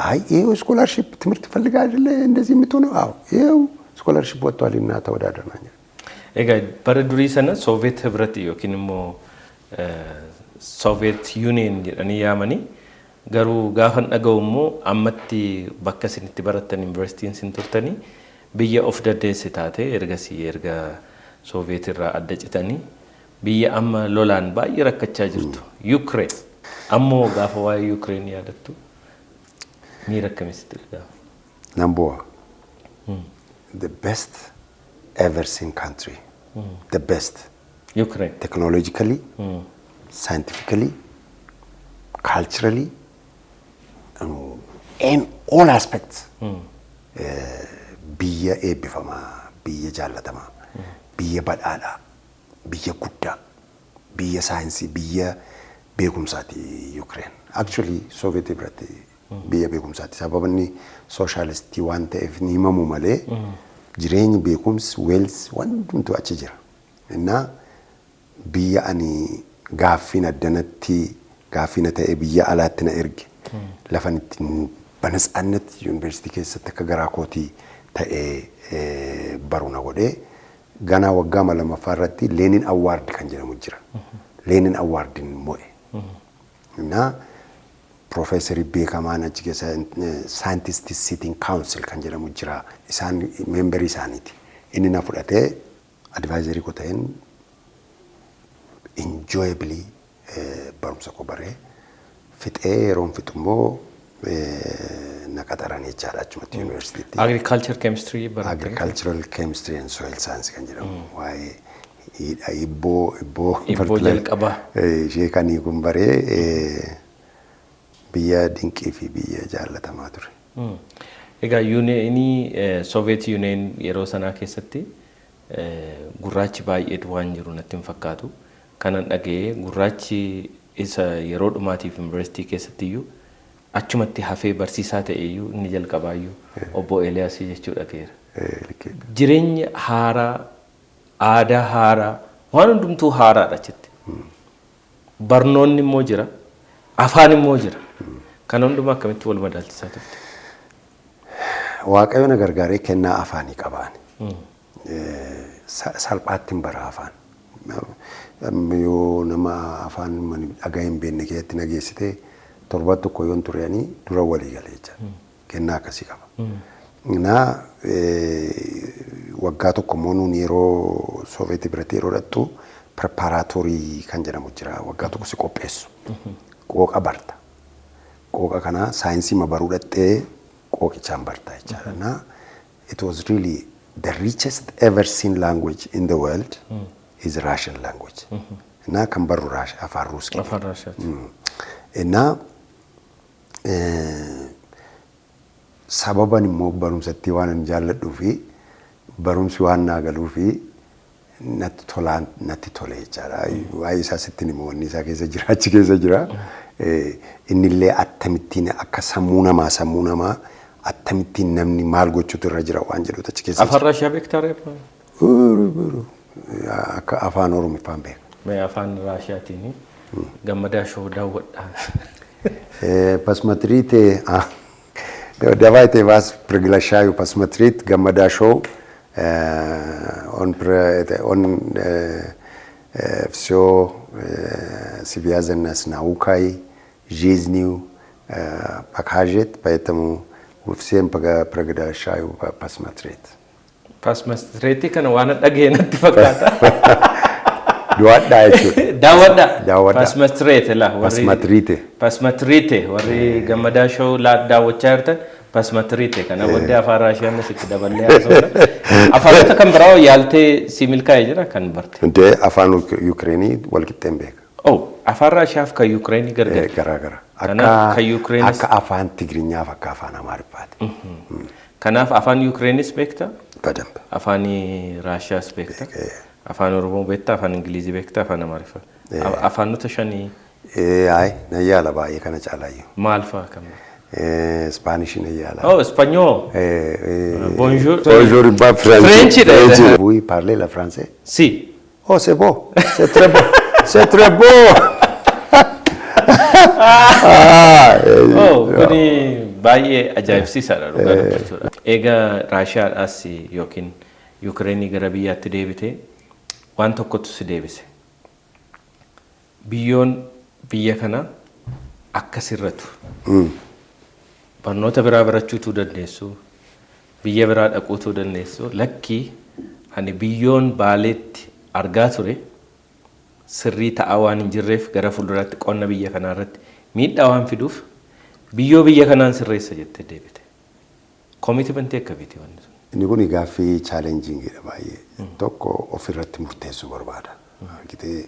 አይ ይኸው scholarship ትምህርት ፈልጋ አይደለ እንደዚህ የምትሆነው? አዎ ይኸው scholarship ወጥቷልና ተወዳደር naan jedhan. Egaa bara durii sana Sooviyeet Hibrat yookiin immoo Soviet Union jedhanii yaamanii, garuu gaafan dhaga'u immoo ammatti bakka isin itti barattan yuunivarsiitiin isin turtanii biyya of dandeesse taate, ergasii erga Sooviyeet irraa adda citanii biyya amma lolaan baay'ee rakkachaa jirtu Yukreen. Ammoo gaafa waa'ee Yukreen yaadattu miira akkamitti dhaga'ama? Nan bo'a. The best ever seen country. The best. Yukreen. Technologically, scientifically, culturally, in all aspects. Biyya eebbifamaa, biyya jaallatamaa, biyya badhaadhaa, biyya guddaa, biyya saayinsii, biyya beekumsaati Ukraine. Actually Soviet biratti biyya beekumsaati. Sababni sooshaalistii waan ta'eef ni himamu malee jireenyi, beekumsi, wealth waan hundumtuu achi jira. Innaa biyya ani gaaffiin addanatti gaaffiina ta'e biyya alaatti na erge, lafan itti በነፃነት yuunivarsiitii keessatti akka garaa kootii ta'ee baru na godhee, ganaa waggaa lammaffaa irratti Lenin Award kan jedhamu jira. Lenin Awardiin mo'e. Innaa piroofeesarii beekamaan achi keessa Scientist Sitting Council kan jedhamu jira. Isaan memberii isaaniiti. Inni na fudhatee advisorii koo ta'een enjoyably barumsa koo baree fixee, yeroon fixu immoo na qaxaran jechaadha achumatti yuunivarsiitiitti. Agriculture chemistry barattanii? Agricultural chemistry and soil science kan jedhamu, waa'ee hibboo hibboo Hibboo jalqabaa. Ishee kanii kun baree, biyya dinqii fi biyya jaallatamaa ture. Egaa yuuneenii Soviet Union yeroo sanaa keessatti gurraachi baay'eetu waan jiru natti hin fakkaatu. Kanan dhaga'ee gurraachi isa yeroo dhumaatiif yuunivarsiitii keessatti iyyuu achumatti hafee barsiisaa ta'e iyyuu inni jalqabaayyuu obbo Eeliyaasii jechuu dhaga'eera. Jireenya haaraa, aadaa haaraa, waan hundumtuu haaraadha achitti. Barnoonni immoo jira, afaan immoo jira. Kana hundumaa akkamitti wal madaalchisaa turte? Waaqayyo na gargaaree kennaa afaanii qabaan. Salphaatti hin bara afaan. Yoo nama afaan dhagaa hin beekne keessatti na geessite, torban tokko yoon tureanii dura walii galee jecha. Kennaa akkasii qaba. Naa waggaa tokko immoo nuun yeroo Sooveetii biratti yeroo dhattu preparatory kan jedhamu jira. Waggaa tokko si qopheessu. Qooqa barta. Qooqa kana saayinsii ma baruu dhattee qooqichaan barta jechaadha. Naa it was really the richest ever seen language in the world is Russian language. እና kan barru afaan Ruuskii. Afaan Raashiyaati. እና sababan immoo barumsatti waan hin jaalladhuu fi barumsi waan naa galuu fi natti tolaan natti tole jechaadha. Waa'ee isaa sittin immoo wanni isaa keessa jira, achi keessa jira. Innillee akkamittiin akka sammuu namaa akkamittiin namni maal gochuutu irra jira waan jedhutu achi keessa. Afaan Raashiyaa beektaa reefa? Akka afaan Oromiffaan beeka. Mee afaan Raashiyaatiin Gammadaa Show daawwadhaa. Посмотрите, давайте вас приглашаю посмотреть Гаммада шоу. Он все связано с наукой, жизнью покажет, поэтому всем приглашаю посмотреть. Посмотреть kana waan dhagee natti fakkaata. Daawwadhaa jechuudha. Daawwadhaa. Daawwadhaa. Посмотреть la. Посмотрите. Посмотрите, warri Gammadaa Show daawwachaa jirtan, посмотрите kana booddee afaan Raashiyaanis itti daballee haasofna. Afaanota kan biraa yaaltee si milkaa'ee jira kan barte? Hundee afaan Yukireenii wal qixxeen beeka. Oh, afaan Raashiyaaf kan Yukireenii gargar. Garaa gara. Kanaaf kan Yukireenis Akka afaan Tigiriinyaaf akka afaan Amaariffaati. Kanaaf afaan Yukireenis beektaa? በደንብ. Afaan Raashiyaas beektaa? Afaan Oromoo beektaa? Afaan Ingilizii beektaa? Afaan Amaariffaa? Afaanota shanii. Ayi, nan yaala baay'ee kana caalaayyuu. Maal fa'aa kan? Ispaanishii nan yaala. Oh, Espagnol. Bonjour. Bonjour, ba French. French dha. Vous parlez la français? Si. Oh, c'est beau. C'est très beau. C'est très beau. Ah, Oh, kuni baay'ee ajaa'ibsiisaadha dhugaa dubbachuudha. Egaa Raashiyaadhaas yookiin Yukireenii gara biyyaatti deebitee waan tokkotu si deebise. Biyyoon biyya kanaa akka sirratu. Barnoota biraa barachuutuu dandeessu. Biyya biraa dhaquutuu dandeessu. Lakkii, ani biyyoon Baaleetti argaa ture sirrii ta'aa waan hin jirreef gara fuulduraatti qonna biyya kanaa irratti miidhaa waan fiduuf biyyoo biyya kanaan sirreessa jettee deebite. Commitmentii akkamiiti wanni sun? Inni kun gaaffii challengingiidha baay'ee. Tokko ofirratti murteessuu barbaada. Argitee,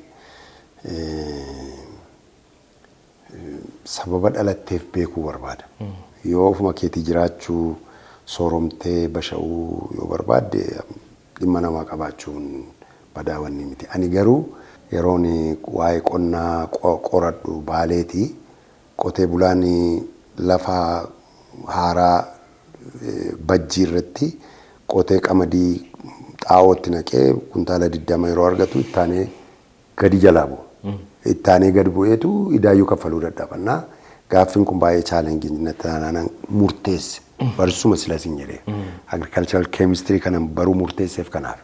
sababa dhalatteef beekuu barbaada. Yoo ofuma keetii jiraachuu, sooromtee basha'uu yoo barbaadde, dhimma namaa qabaachuun badaa wanni miti. Ani garuu yeroon waa'ee qonnaa qoradhu Baaleetii qotee bulaan lafa haaraa bajjii irratti qotee qamadii xaa'ootti naqee kuntaala 20 yeroo argatu ittaanee gadi jalaa bu'a. Ittaanee gadi bu'eetu idaayyuu kaffaluu dadhabannaa. Gaaffiin kun baay'ee challengii natti taanaan murteesse. Barsuma silas hin jedhee. Agricultural chemistry kanan baruu murteesseef kanaaf.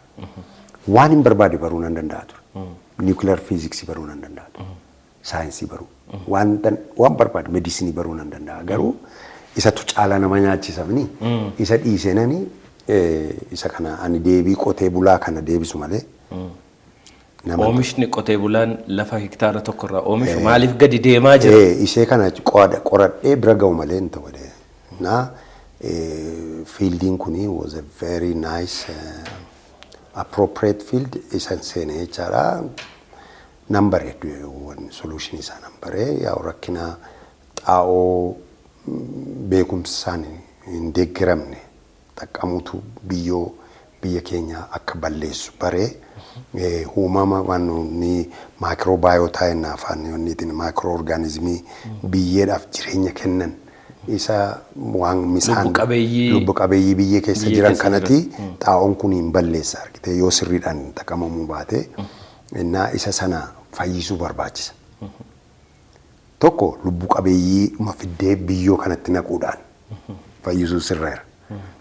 Waan hin barbaade baruu nan danda'a ture. Nuclear physics baruu nan danda'a ture. Saayinsii baruu. Waan barbaade medicine baruu nan danda'a. Garuu isatu caalaa nama nyaachisafni isa dhiiseenani isa kana ani deebii qotee bulaa kana deebisu malee. Oomishni qotee bulaan lafa hektaara tokkorraa oomishu maaliif gadi deemaa jira? Ishee kana qoradhee bira ga'u malee hin ta'u. Na fieldiin kuni was a very nice appropriate field isan seene jechaadha. Nan bareedu solution isaa nan baree yaa'u rakkina xaa'oo beekumsaan hin deeggaramne xaqqamutu biyyoo biyya keenya akka balleessu baree, uumama waan ni microbiota jenna afaan wanniitiin, microorganismii biyyeedhaaf jireenya kennan, isa waan misaan Lubbu qabeeyyii lubbu qabeeyyii biyyee keessa biyyee jiran keessa kanatti xaa'oon kun hin balleessa argite yoo sirriidhaan xaqamamuu baate innaa isa sana fayyisuu barbaachisa. Tokko lubbu qabeeyyii dhuma fiddee biyyoo kanatti naquudhaan fayyisuu sirreera.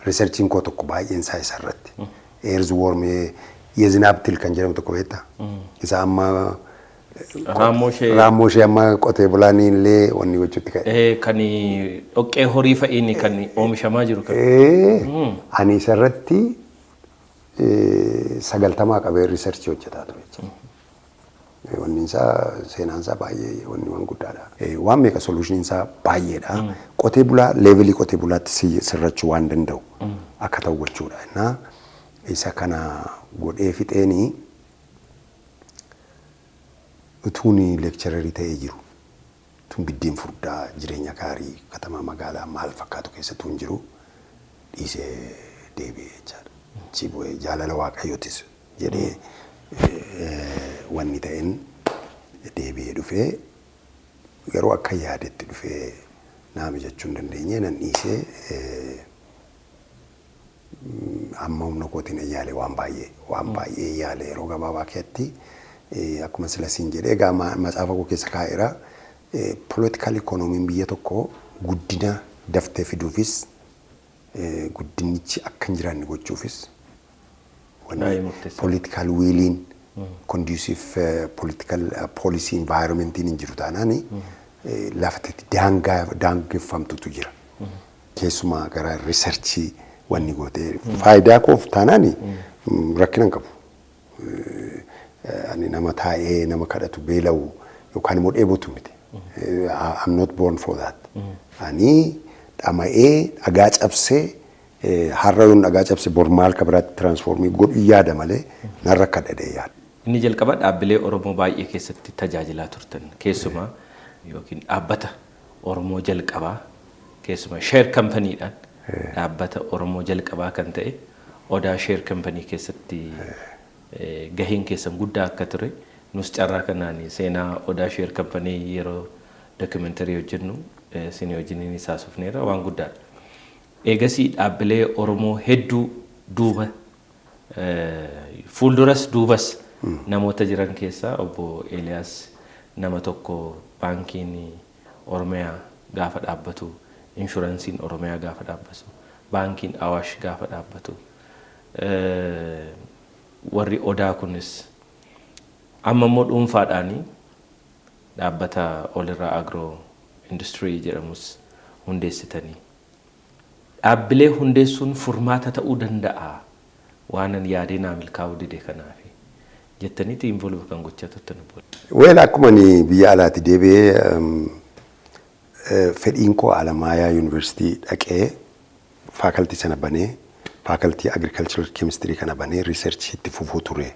Researchiin koo tokko baay'een isaa isa irratti. Earthworm የዝናብ ትል kan jedhamu tokko beektaa? Isa amma Raammoo ishee raammoo ishee amma qotee bulaan illee wanni gochuutti ka'e. Kan dhoqqee horii fa'iin kan oomishamaa jiru kan. Ani isa irratti 90 qabee researchii hojjetaa ture jechuudha. Wanni isaa seenaan isaa baay'ee wanni waan guddaadha. Waan meeqa solutioniin isaa baay'eedha. Qotee bulaa levelii qotee bulaatti sirrachuu waan danda'u akka ta'u gochuudha. Innaa isa kana godhee fixeenii utuun lecturerii ta'ee jiru. Tun biddeen furdaa jireenya gaarii katamaa magaalaa maal fakkaatu keessattuu hin jiru dhiisee deebi'ee jechaadha. Achi bu'ee jaalala Waaqayyootis jedhee wanni ta'een deebi'ee dhufee Garuu akka yaadetti dhufee naa mijachuu hin dandeenye, nan dhiisee. Amma humna kootiin yaale, waan baay'ee, waan baay'ee yaale yeroo gabaabaa keessatti. Akkuma sila siin jedhee egaa, matsaafa koo keessa kaa'eera. Political economyn biyya tokkoo guddina daftee fiduufis, guddinichi akka hin jiraanne gochuufis Baay'ee murteessaadha. Political williin, conducive political policy environmentiin hin jiru taanaan lafatti daangaa daangeffamtutu jira. Keessumaa gara researchii wanni gootee faayidaa koof taanaan rakkina hin qabu. Ani nama taa'ee nama kadhatu, beela'u yookaan immoo dheebotu miti. I'm not born for that. Ani dhama'ee dhagaa cabsee, har'a yoon dhagaa cabse bor maal ka biraatti transformii godhu yaada malee nan rakkadha yaada. Inni jalqaba dhaabbilee Oromoo baay'ee keessatti tajaajilaa turtan, keessumaa yookiin dhaabbata Oromoo jalqabaa, keessumaa share companydhaan dhaabbata Oromoo jalqabaa kan ta'e Odaa Share Company keessatti gaheen keessan guddaa akka ture, nus carraa kanaan seenaa Odaa Share Company yeroo documentary hojjennu isin wajjiniin haasofneera, waan guddaadha. Eegasii dhaabbilee Oromoo hedduu duuba, fuulduras duubas namoota jiran keessaa obbo Eeliyaas nama tokko. Baankiin Oromiyaa gaafa dhaabbatu, inshuraansiin Oromiyaa gaafa dhaabbatu, baankiin Awaash gaafa dhaabbatu, warri Odaa kunis, amma immoo dhuunfaadhaanii dhaabbata Olirraa Agro Industry jedhamus hundeessitanii. Dhaabbilee hundeessuun furmaata ta'uu danda'a waanan yaadee naa milkaa'uu dide kanaafi jettaniiti involve kan gochaa turtan, obbo? Well, akkuma ani biyya alaatti deebi'ee fedhiin koo Alamaayaa Yuunivarsiitii dhaqee faculty sana banee, faculty agricultural chemistry kana banee research itti fufuu ture.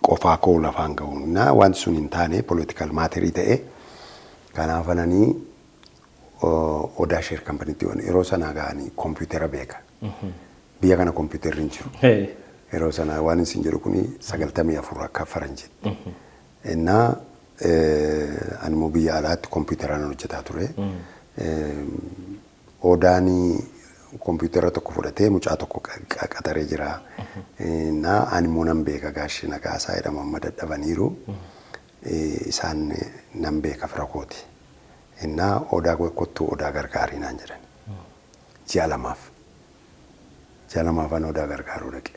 Qofaa koo lafaan ga'uun na wanti sun hin taane, political matterii ta'e. Kanaaf ananii Odaa Share Companytti yeroo sanaa ga'anii kompiitara beeka. Biyya kana kompiitarri hin jiru. Yeroo sana, waan isin jedhu kuni 94 akka faranjiitti. Innaa ani immoo biyya alaatti kompiitaraan hojjetaa ture. Odaan kompiitara tokko fudhatee mucaa tokko qaxaree jira. Innaa ani immoo nan beeka, gaashii Nagaasaa jedhamu, amma dadhabaniiru. Isaan nan beeka, fira kooti. Innaa Odaa kottuu Odaa gargaarii naan jedhan. Ji'a 2f. Ji'a 2f an Odaa gargaaruu dhaqe.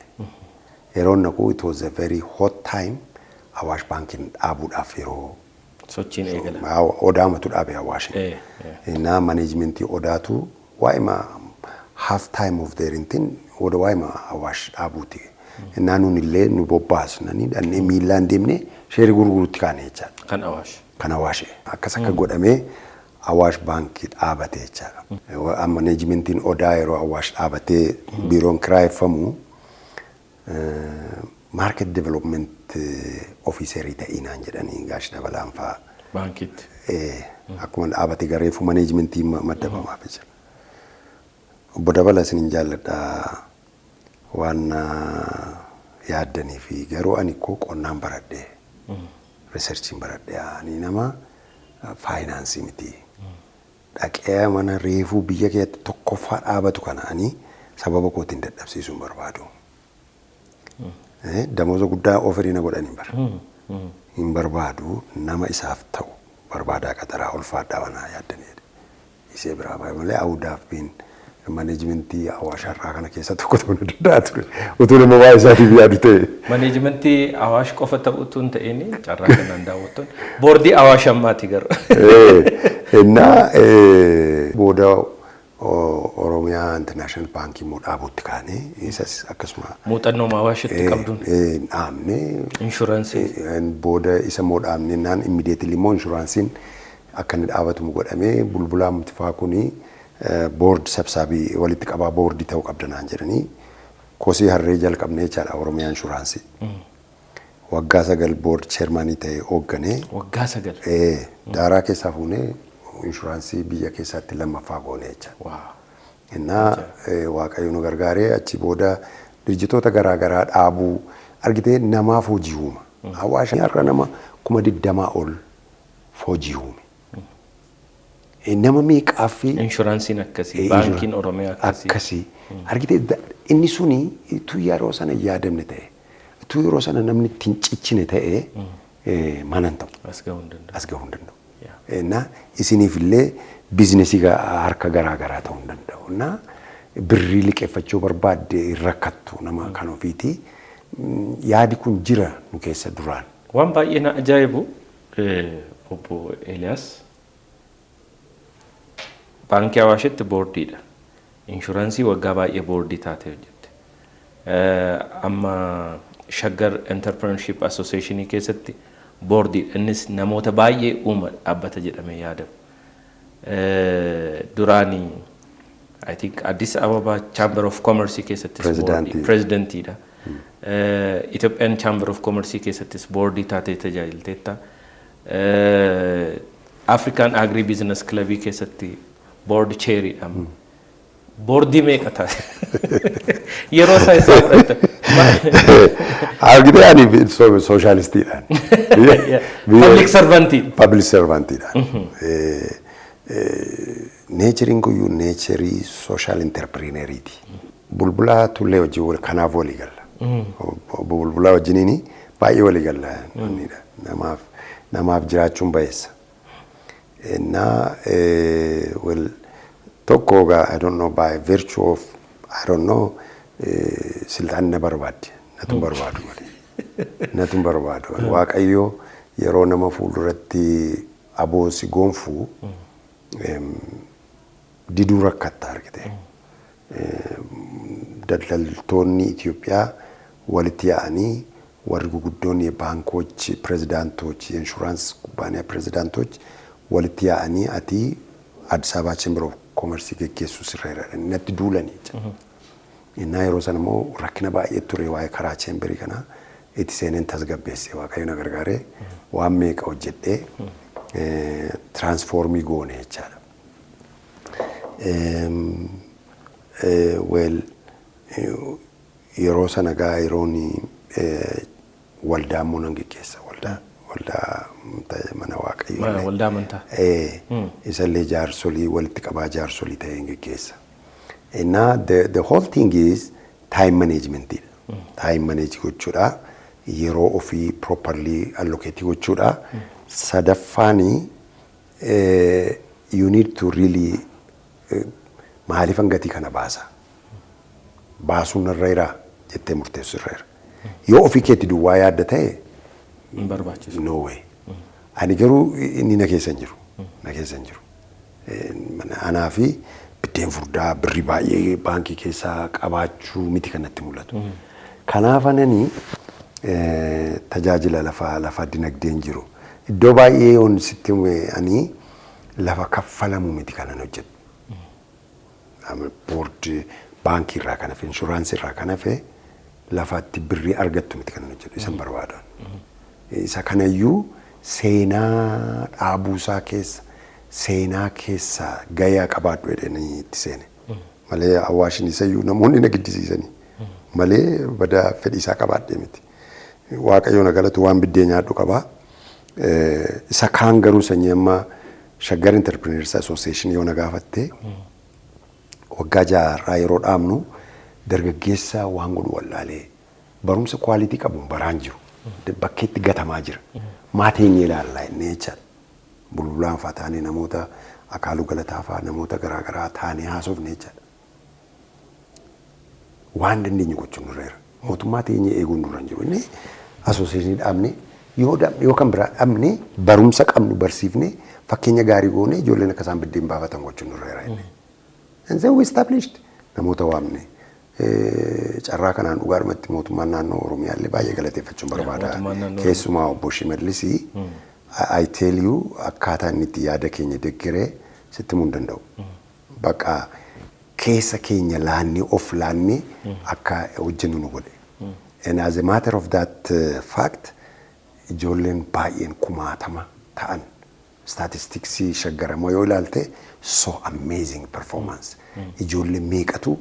Yeroo naqu it was a very hot time, Awaash Baankiin dhaabuudhaaf yeroo Sochiin eegala. Odaamatu dhaabe Awaashin. Innaa managementii Odaatu waa'ima half time of their intin oda waa'ima Awaash dhaabuuti. Innaa nun illee nu bobbaasnanii dhannee miillaan deemnee shareii gurguruutti kaane jechaadha. Kan Awaash. Kan Awaash. Akkas akka godhamee Awaash Baankii dhaabate jechaadha. Managementiin Odaa yeroo Awaash dhaabatee biiroon kiraayeffamu market development officerii ta'inaan jedhanii gaashi Dabalaan fa'aa. Baankiitti. Akkuma dhaabate gareefu managementii maddabamaaf jira. Obbo Dabala, isinin jaalladha waan yaaddanii fi garuu ani koo qonnaan baradhee, researchiin baradhee, ani nama faayinaansii miti. Dhaqee mana reefuu biyya keessatti tokkoffaa dhaabatu kana ani sababa kootiin dadhabsiisuu hin barbaadu. Damooza guddaa offerii na godhanii bara. Hin barbaadu, nama isaaf ta'u barbaadaa, qaxaraa, ulfaadhaa wanaa yaaddanii. Isee biraa baay'ee malee awudaaf biin managementii Awaasharraa kana keessa tokko ta'uu ni danda'a ture. Utuu nama waa'ee isaatiif yaadu ta'e. Managementii Awaash qofa ta'utu hin ta'in, carraa kanaan daawwattoon boordii Awaash ammaati garuu. Innaa booda Oromiyaa International Baankii immoo dhaabuutti kaanee isas akkasuma. Muuxannoo Awaashitti qabduun. Dhaabne. Inshuraansii. Booda isa immoo dhaabne naan immediately immoo inshuraansiin akka inni dhaabatamu godhamee, Bulbulaa Mutifaa kuni board sabsaabii walitti qabaa boordii ta'uu qabda naan jedhanii kosii harree jalqabnee jechaadha Oromiyaa Inshuraansii. Waggaa 9 board chairmanii ta'ee hoogganee. Waggaa 9. Daaraa keessaa fuunee inshuraansii biyya keessatti lammaffaa goone jechaadha. Innaa Waaqayyo nu gargaaree achi booda dirjitoota garaa garaa dhaabuu argitee namaaf hojii uuma. Hawaasni har'a nama 20,000 ol Hojii uume. Nama meeqaa fi Inshuraansiin akkasii, baankiin Oromiyaa akkasii. Akkasii. Argitee, inni suni utuu yeroo sana hin yaadamne ta'e, utuu yeroo sana namni ittiin cichine ta'e, mana hin ta'u. As gahuu hin danda'u. As gahuu hin danda'u. Na isiniif illee biizinesii harka garaa garaa ta'uu hin danda'u. Na birrii liqeeffachuu barbaadde hin rakkattu nama kan ofiiti. Yaadi kun jira nu keessa duraan. Waan baay'ee na ajaa'ibu, obbo Eeliyaas, baankii Awaashitti boordiidha. Inshuraansii waggaa baay'ee boordii taatee hojjette. Amma Shaggar Entrepreneurship Association keessatti boordiidha. Innis namoota baay'ee uuma dhaabbata jedhamee yaadamu. Duraanii, I think, Addis Ababa Chamber of Commerce keessattis Pirezidaantii. Pirezidantiidha. Ethiopian Chamber of Commerce keessattis boordii taatee tajaajilteetta. African Agri Business Club keessatti board chairiidha. Boordii meeqa taate? Yeroo isaa isaa fudhatta. Argitee, ani sooshaalistiidhaan. Public servantii. Public servantiidhaan. Natureiin kuyyuu nature social entrepreneuriiti. Bulbulaa Tullee wajjin kanaaf walii galla. Obbo Bulbulaa wajjiniin baay'ee walii galla. Namaaf jiraachuun bayeessa. Innaa, well, tokko egaa, I don't know, by virtue of, I don't know, silxaan na barbaadde, natu barbaadu malee, natu barbaadu. Waaqayyo yeroo nama fuulduratti aboo si gonfuu diduu rakkatta, argite. Daldaltoonni Itoophiyaa walitti yaa'anii, warri guguddoonni ባንኮች pirezidaantoች, የኢንሹራንስ ኩባንያ pirezidaantoች walitti yaa'anii, ati Addis Ababa Chamber of Commerce geggeessuu sirra jira natti duulanii jechuudha. Innaa yeroo sana immoo rakkina baay'ee ture waa'ee karaa chamberii kanaa. Itti seeneen tasgabbeesse. Waaqayyo na gargaaree waan meeqa hojjedhee transform goone jechaadha. Well, yeroo sana gaa yeroon waldaa immoo nan geggeessa, waldaa mana Waaqayyoo. Waldaa amantaa. Isallee jaarsolii walitti qabaa, jaarsolii ta'een geggeessa. Innaa the whole thing is time management. Time manage gochuudha. Yeroo ofii properly allocate gochuudha. Sadaffaani, you need to really, maaliifan gatii kana baasa? Baasuun narra jiraa jettee murteessu irra jira. Yoo ofii keetti duwwaa yaadda ta'e, Hin barbaachisu. no way. Ani garuu inni na keessa hin jiru. Na keessa hin jiru. Anaa fi biddeen furdaa birrii baay'ee baankii keessaa qabaachuu miti kan natti mul'atu. Kanaaf anani tajaajila lafa dinagdeen jiru. Iddoo baay'ee yoon sitti ani lafa kaffalamu miti kanan hojjedhu. Boordii baankii irraa kan hafe, inshuraansii irraa kan hafe, lafatti birrii argattu miti kanan hojjedhu, isan barbaadan. Isa kanayyuu seenaa dhaabuusaa keessa, seenaa keessa gayaa qabaadhu jedhanii itti seene. Malee Awaashin isayyuu namoonni na giddisiisanii malee badaa fedhii isaa qabaadhee miti. Waaqayyo na galatu, waan biddeen nyaadhu qabaa. Isa kaan garuu sanyii amma Shaggar Entrepreneurs Association yoo na gaafatte, waggaa 6 yeroo dhaabnu dargaggeessa waan godhu wallaalee, barumsa quality qabu baraan jiru. Bakkeetti gatamaa jira. Maatiin ilaallaa inni jechaadha. Bulbulaan fa'aa taanee, namoota Akaaluu Galataa fa'aa, namoota garaagaraa taanee haasofne jechaadha. Waan dandeenyu gochuun nurra jira. Mootummaa teenyee eeguun nurra hin jiru. Inni association dhaabne, yoo kan biraa dhabne, barumsa qabnu barsiifne, fakkeenya gaarii goone, ijoolleen akka isaan biddeen baafatan gochuun nurra jira inni. And then we established, namoota waamne. Carraa kanaan dhugaadhumatti mootummaan naannoo Oromiyaa illee baay'ee galateeffachuun barbaada. Mootummaan naannoo Keessumaa obbo Shimallis, I tell you, akkaataa inni itti yaada keenya deeggaree sitti himuu hin danda'u. Bakka keessa keenya laannee, of laannee akka hojjennu nu godhe. And as a matter of that fact, ijoolleen baay'een kumaatama ta'an, statisticsii shaggaramoo yoo ilaalte, so amazing performance. Ijoollee meeqatu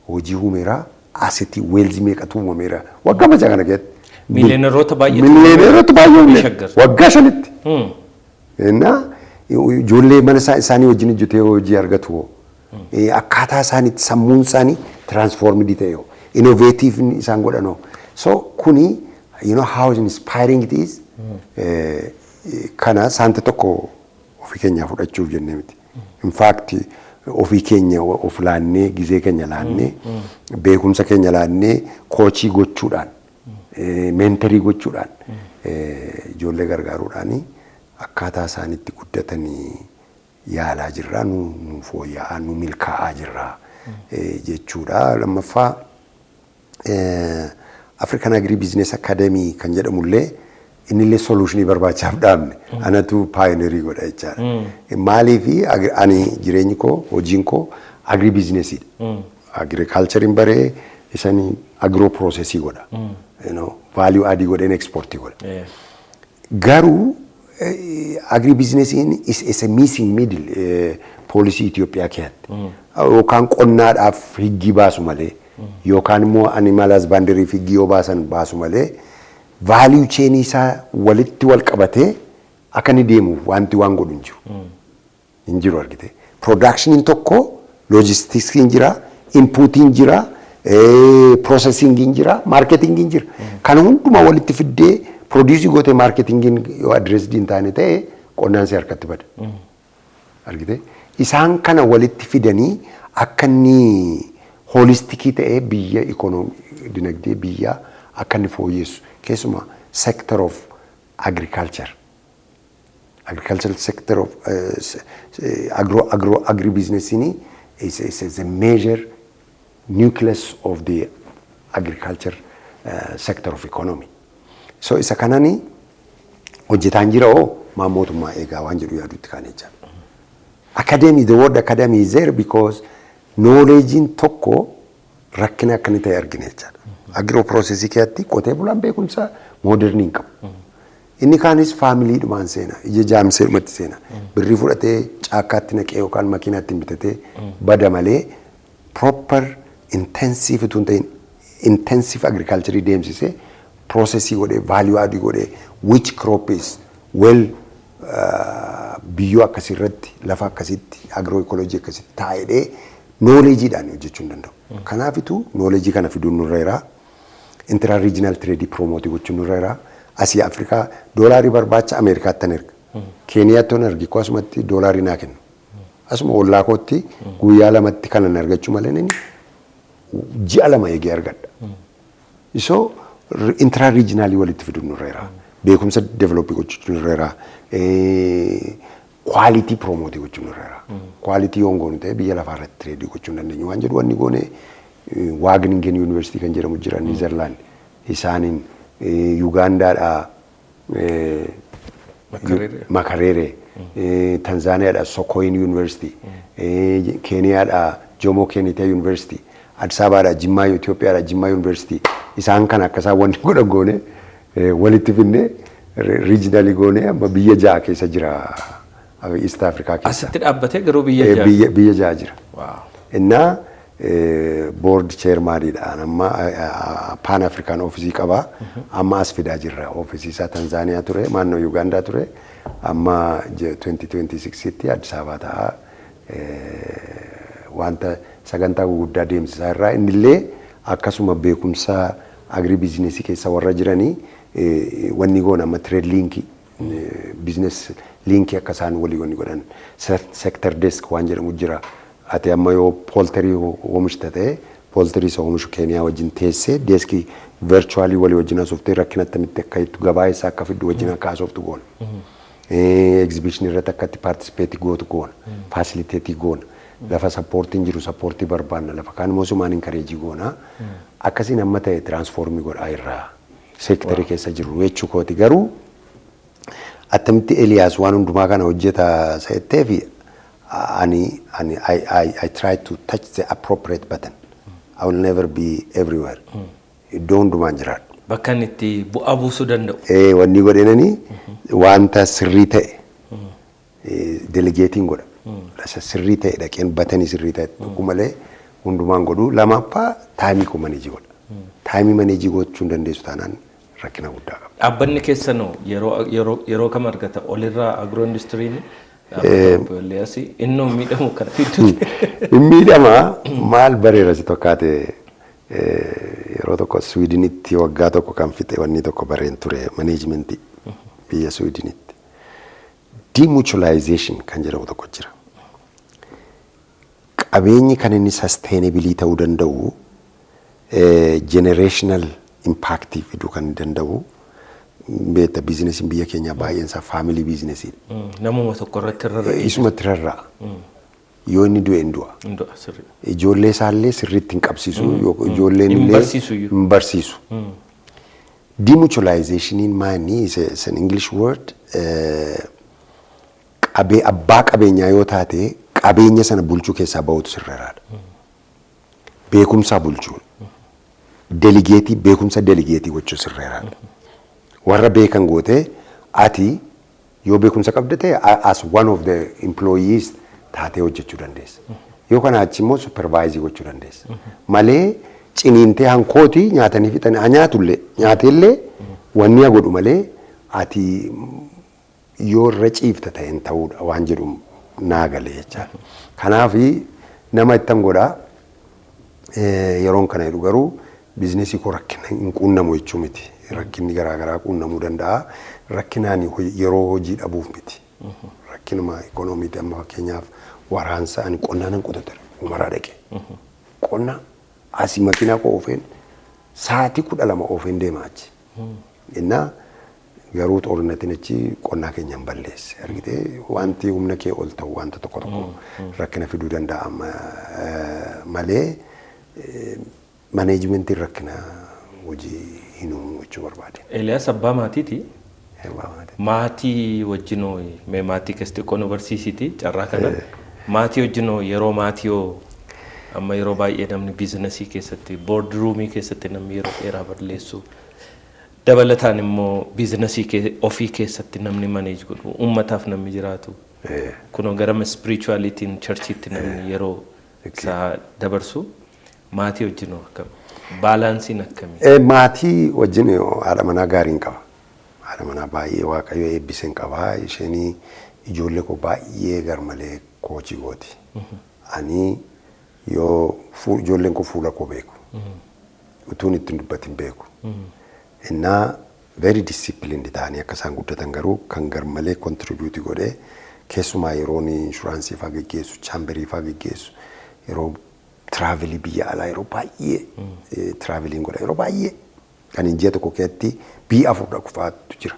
hojii uumeera, asitti wealth meeqatu uumameera waggaa macaa kana keessatti. Miiliyooneroota baay'eetu Miiliyooneroota baay'ee uumeera. Shaggar. Waggaa 5tti. Innaa ijoollee mana isaanii wajjin hojjetee hojii argatu hoo? Akkaataa isaaniitti sammuun isaanii transformed ta'e hoo? Innovative isaan godhan hoo? So kuni, you know how inspiring it is. Kana saanta tokko ofii keenyaa fudhachuuf jennee miti. In fact, ofii keenya of laannee, gizee keenya laannee, beekumsa keenya laannee, coach gochuudhaan, mentor gochuudhaan, ijoollee gargaaruudhaan akkaataa isaanitti guddatanii yaalaa jirraa, nu fooyya'aa, nu milkaa'aa jirraa jechuudha. Lammaffaa, African Agri Business Academy kan jedhamullee innillee solution barbaachaaf dhaabne, anatu pioneer godha jechaadha. Maaliifi, ani jireenyi koo, hojiin koo agri businessiidha. Agriculturein baree isanii agro process godha. Value add godheen export godha. Garuu agri businessiin is a missing middle policy Itoophiyaa keessatti. Yookaan qonnaadhaaf higgii baasu malee, yookaan immoo animal husbandry higgii yoo baasan baasu malee, value chain isaa walitti wal qabatee akka inni deemuuf wanti waan godhu hin jiru. Hin jiru, argite. Productioniin tokko logisticsiin jira, inputiin jira, processingiin jira, marketingiin jira. Kana hundumaa walitti fiddee produce gootee marketingiin yoo addressed hin taane ta'e, qonnaan si harkatti bada. Argite? Isaan kana walitti fidanii akka inni holistic ta'ee biyya ikonoomii dinagdee biyyaa akka inni fooyyessu, keessumaa sector of agriculture. Agricultural sector of agro agri business is a major nucleus of the agriculture sector of economy. So isa kanani hojjetaan jira hoo maa mootummaa eegaa waan jedhu yaadutti kaan jecha. Academy, the word academy is there because knowledgein tokko rakkina akka inni ta'e argina jechaadha. Agro processii keessatti qotee bulaan beekumsa modern hin qabu. Inni kaanis familydhumaan seena, ija jaamsee dhumatti seena. Birrii fudhatee caakkaatti naqee yookaan makiinaatti bitatee bada malee, proper intensive utuu hin ta'in intensive agriculture deemsisee, processii godhee, value add godhee, which crop is well biyyoo akkasii irratti, lafa akkasitti, agro ecology akkasitti taa'edhee knowledgeiidhaan hojjechuu hin danda'u. Kanaafituu knowledge kana fiduun nurra jira. Intra regional trade promote gochuun nurra jira. Asii Afrikaa doolaarii barbaacha Ameerikaatti erga. Keeniyaatti on ergi akkasumatti doolaarii naa kennu. Asuma ollaa kootti guyyaa 2tti kanan argachuu malee inni ji'a 2 eegee argadha. So intra regionalii walitti fiduun nurra jira. Beekumsa develop gochuun nurra jira. Quality promote gochuun nurra jira. Quality yoon goonu ta'e biyya lafaa irratti trade gochuu hin dandeenyu waan jedhu wanni goone, Wageningen University kan jedhamu jira Niizerlaand. Isaaniin Yugaandaadhaa Makarere, Tanzaaniyaadhaa Sokoine University, Keeniyaadhaa Jomo Kenyatta University, Addis Ababaadhaa Jimmaa, Itoophiyaadhaa Jimmaa University. Isaan kan akka isaan wanni godhan goone, walitti finne, regionally goone. Amma biyya ja'a keessa jira, East Africa keessa. Asitti dhaabbatee garuu biyya ja'a. Biyya ja'a jira. Innaa board chairmaniidhaan amma Pan African office qabaa. Amma as fidaa jirra. Office isaa Tanzaaniyaa ture, naannoo Yugaandaa ture. Amma 2026tti Addis Ababaa ta'a. Wanta sagantaa guguddaa deemsisaa irraa innillee akkasuma beekumsa agri business keessa warra jiranii wanni goona. Amma trade link, business link akka isaan walii wanni godhan, sector desk waan jedhamu jira. Ati amma yoo poultry oomishta ta'e, poultry isa oomishu Keeniyaa wajjin teessee desk virtually walii wajjin haasooftee rakkina akkamitti akka itti gabaa isaa akka fiddu wajjin akka haasoftu goona. Exhibition irratti akka itti participate gootu goona. Facilitate goona. Lafa supportiin jiru support barbaanna. Lafa kaan immoo sumaan encourage goona. Akkasiin amma ta'e transform godhaa irraa sector keessa jiru jechuu kooti. Garuu attamitti Eliyaas waan hundumaa kana hojjeta se'ettee fi ani I try to touch the appropriate button. I will never be everywhere. Iddoo hundumaan jiraadhu. Bakka inni itti bu'aa buusuu danda'u. Wanni godhenani wanta sirrii ta'e delegateiin godha. Isa sirrii ta'e dhaqeen button sirrii ta'e tokko malee hundumaan godhu. Lamaffaa, time koo manage godha. Time manage gochuu hin dandeessu taanaan Rakkina guddaa qaba. Dhaabbanni keessanoo yeroo kam argata? Olirraa agro industiriin dhaabbata Eliyaas innoo miidhamu kana fidduuti. Miidhama maal bareera si tokkaate, yeroo tokko Swiidinitti waggaa tokko kan fixe wanni tokko bareen ture, managementii biyya Swiidinitti. Demutualization kan jedhamu tokko jira. Qabeenyi kan inni sustainable ta'uu danda'u, generational impact fiduu kan danda'u, beekta, businessiin biyya keenyaa baay'een isaa family businessiidha. Namuma tokko irratti rarra'ee. Isumatti rarra'a. Yoo inni du'e hin du'a. Hin du'a, sirrii. Ijoollee isaallee sirriitti hin qabsiisu. Ijoolleen Hin illee barsiisu iyyuu. Hin barsiisu. Demutualizationiin maani is an English word, qabee abbaa qabeenyaa yoo taate qabeenya sana bulchuu keessaa bahutu sirreeraadha. Beekumsaa bulchuu. Delegate, beekumsa delegate gochuu sirreeraadha. Warra beekan gootee ati yoo beekumsa qabda ta'e as one of the employees taatee hojjechuu dandeessa. Yoo kana achi immoo supervise gochuu dandeessa. Malee ciniintee hankooti nyaatanii fixanii haa nyaatullee nyaateellee wanni haa godhu malee ati yoo irra ciifta ta'e hin ta'uudha waan jedhu naa galee jechaadha. Kanaaf nama ittan godhaa, yeroon kana jedhu garuu businessii koo rakkina hin quunnamu jechuu miti. Rakkinni garaa garaa quunnamuu danda'a. Rakkinaan yeroo hojii dhabuuf miti. Rakkinuma ikoonomiiti. Amma fakkeenyaaf waraansa, ani qonnaa nan qota ture umaraa dhaqee. Qonna asii makiinaa koo oofeen sa'aatii 12 oofeen deema achi. Innaa garuu xoornatiin achi qonnaa keenya hin balleesse. Argitee, wanti humna kee ol ta'u wanta tokko tokko rakkina fiduu danda'a malee managementiin rakkina hojii hin uumu jechuu barbaade. Eeliyaas abbaa maatiiti. Maatii wajjinoo, mee maatii keessatti xiqqoo nu barsiisiti carraa kana. Maatii wajjinoo yeroo maatii hoo? Amma yeroo baay'ee namni businessii keessatti, board roomii keessatti namni yeroo dheeraa balleessu. Dabalataan immoo businessii ofii keessatti namni manage godhu, uummataaf namni jiraatu. Kunoo gara spiritualityiin churchiitti namni yeroo isaa dabarsu, maatii wajjinoo akkam? Balanceiin akkamii? Maatii wajjin haadha manaa gaariin qaba. Haadha manaa baay'ee Waaqayyo eebbiseen qaba. Isheen ijoollee koo baay'ee garmalee coach gooti. Ani yoo ijoolleen koo fuula koo beeku. Utuun ittiin dubbatin beeku. Innaa very disciplined ta'anii akka isaan guddatan garuu kan garmalee contribute godhee, keessumaa yeroon insuranceii fa'aa geggeessu, chamberii fa'aa geggeessu, yeroo travelii biyya alaa yeroo baay'ee traveliin godha, yeroo baay'ee kan hin ji'a tokko keessatti biyya afur dhaqu fa'aatu jira.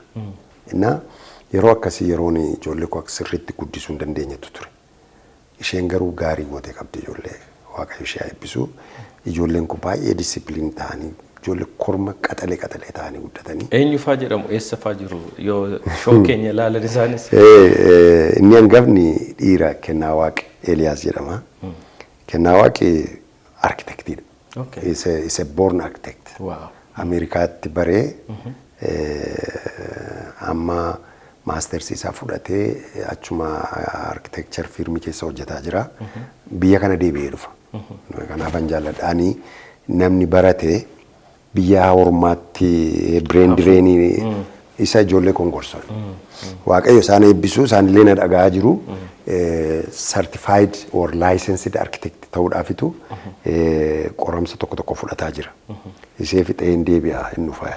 Innaa yeroo akkasii yeroon ijoollee koo akka sirriitti guddisuu hin dandeenyetu ture. Isheen garuu gaarii gootee qabdi ijoollee, Waaqayyo ishee haa eebbisu. Ijoolleen koo baay'ee discipline ta'anii, ijoollee korma qaxalee qaxalee ta'anii guddatanii. Eenyu faa jedhamu? Eessa faa jiru yoo show keenya ilaalan isaanis? Inni hangafni dhiira, Kennaa Waaqi Eeliyaas jedhama. Kennaa Waaqi architectiidha. Is a born architect. Ameerikaatti baree amma mastersii isaa fudhatee achuma architecture firmii keessa hojjetaa jira. Biyya kana deebi'ee dhufa. Kanaafan jaalladha. Ani namni barate biyya ormaatti brain drainii isa ijoollee kongorsan. Waaqayyo isaan eebbisu, isaanillee na dhaga'aa jiru. Certified or licensed architect ta'uudhaafitu qoramsa tokko tokko fudhataa jira. Isee fixee hin deebi'a, hin dhufa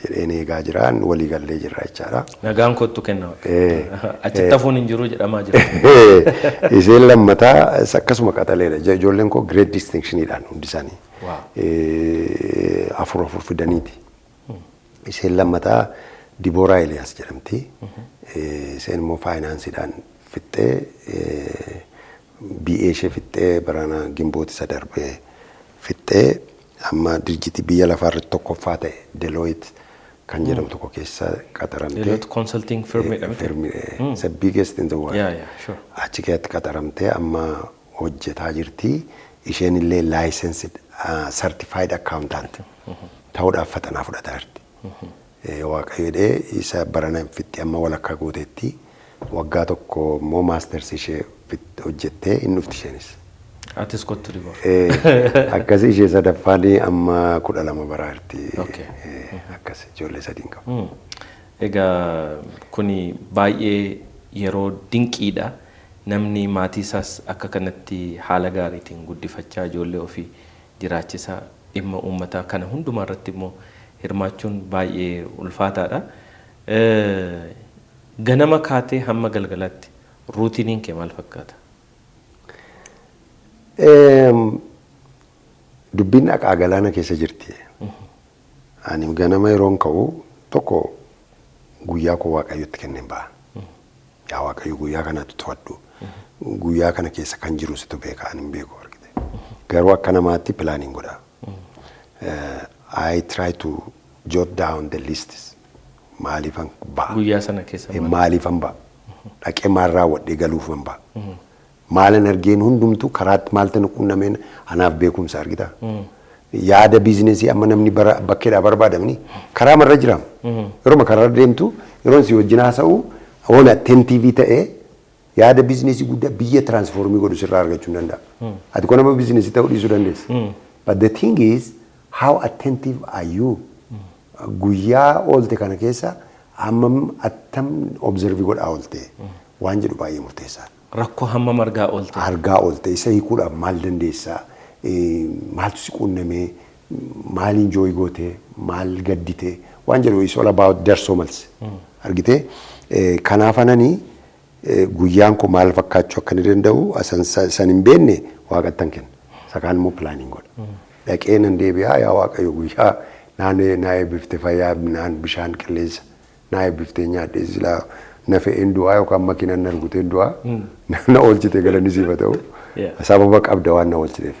jedheen eegaa jira, walii gallee jirra jechaadha. Nagaan kottu, Kennaa. Achitti hafuun hin jiru jedhamaa jira. Isheen lammataa akkasuma qaxaleedha. Ijoolleen koo great distinctioniidhaan hundi isaanii. Afur afur fidaniiti. Isheen lammataa Dibooraa Eliyaas jedhamti. Isheen immoo financeiidhaan fixxee, BA ishee fixxee, barana Gimbooti isa darbee fixxee, amma dirjitii biyya lafaa irratti tokkoffaa ta'e Deloitte kan jedhamu tokko keessa qaxaramtee. Deloitte consulting firm jedhamte. Firmi it's the biggest in the world. Yeah, sure. Achi keessatti qaxaramtee amma hojjetaa jirti. Isheen illee licensed certified accountant ta'uudhaaf fatanaa fudhataa jirti. Waaqayyo jedhee isa barana fixxee, amma walakkaa gooteetti, waggaa tokko immoo mastersii ishee hojjettee hin dhufti isheenis. Atis kottu dhiboo. Akkasii ishee sadaffaan amma 12 baraa jirti. Akkas ijoollee sadiin qaba. Egaa kuni baay'ee yeroo dinqiidha. Namni maatii isaas akka kanatti haala gaariitiin guddifachaa, ijoollee ofii jiraachisaa, dhimma uummataa kana hundumaa irratti immoo hirmaachuun baay'ee ulfaataadha. Ganama kaatee hamma galgalaatti routineiin kee maal fakkaata? Dubbiin dhaqaa galaana keessa jirti. Ani ganama yeroon ka'u tokko guyyaa koo Waaqayyotti kenneen ba'a. Yaa Waaqayyo, guyyaa kanatti to'adhu. Guyyaa kana keessa kan jiru situ beeka, ani hin beeku argite. Garuu akka namaatti planiin godha. I try to jot down the lists. Maaliifan ba'a? Guyyaa sana keessa maal? Maaliifan ba'a? Dhaqee maal raawwadhee galuufan ba'a? Maalan argeen hundumtuu karaatti maaltu na qunnameen anaaf beekumsa argita. Yaada businessii amma namni bara bakkeedhaa barbaadamni karaa marra jira. Yeroo karaarra deemtu, yeroon si wajjin haasa'u, oon attentive ta'ee yaada businessii guddaa biyya transform godhu sirraa argachuu hin danda'a. Ati kun nama businessii ta'uu dhiisuu dandeessa. But the thing is, how attentive are you? Guyyaa oolte kana keessa hammam attam observe godhaa oolte waan jedhu baay'ee murteessaadha. Rakkoo hammam argaa oolte? Argaa oolte, isa hiikuudhaaf maal dandeessaa? Maaltu si quunnamee? Maal enjoy gootee? Maal gadditee? Waan jedhu is all about darsoo malsi. Argitee? Kanaaf ananii guyyaan koo maal fakkaachuu akka inni danda'u san hin beekne Waaqattan kenna. Isa kaan immoo planiin godha. Dhaqee nan deebi'aa, yaa Waaqayyo, guyyaa naan naa eebbifte, fayyaa naan, bishaan, qilleensa naa eebbiftee, nyaadhee, silaa na fe'een du'aa yookaan makiinaan na rukuteen du'aa, na oolchite, galanni siif haa ta'u. Sababa qabda waan na oolchiteef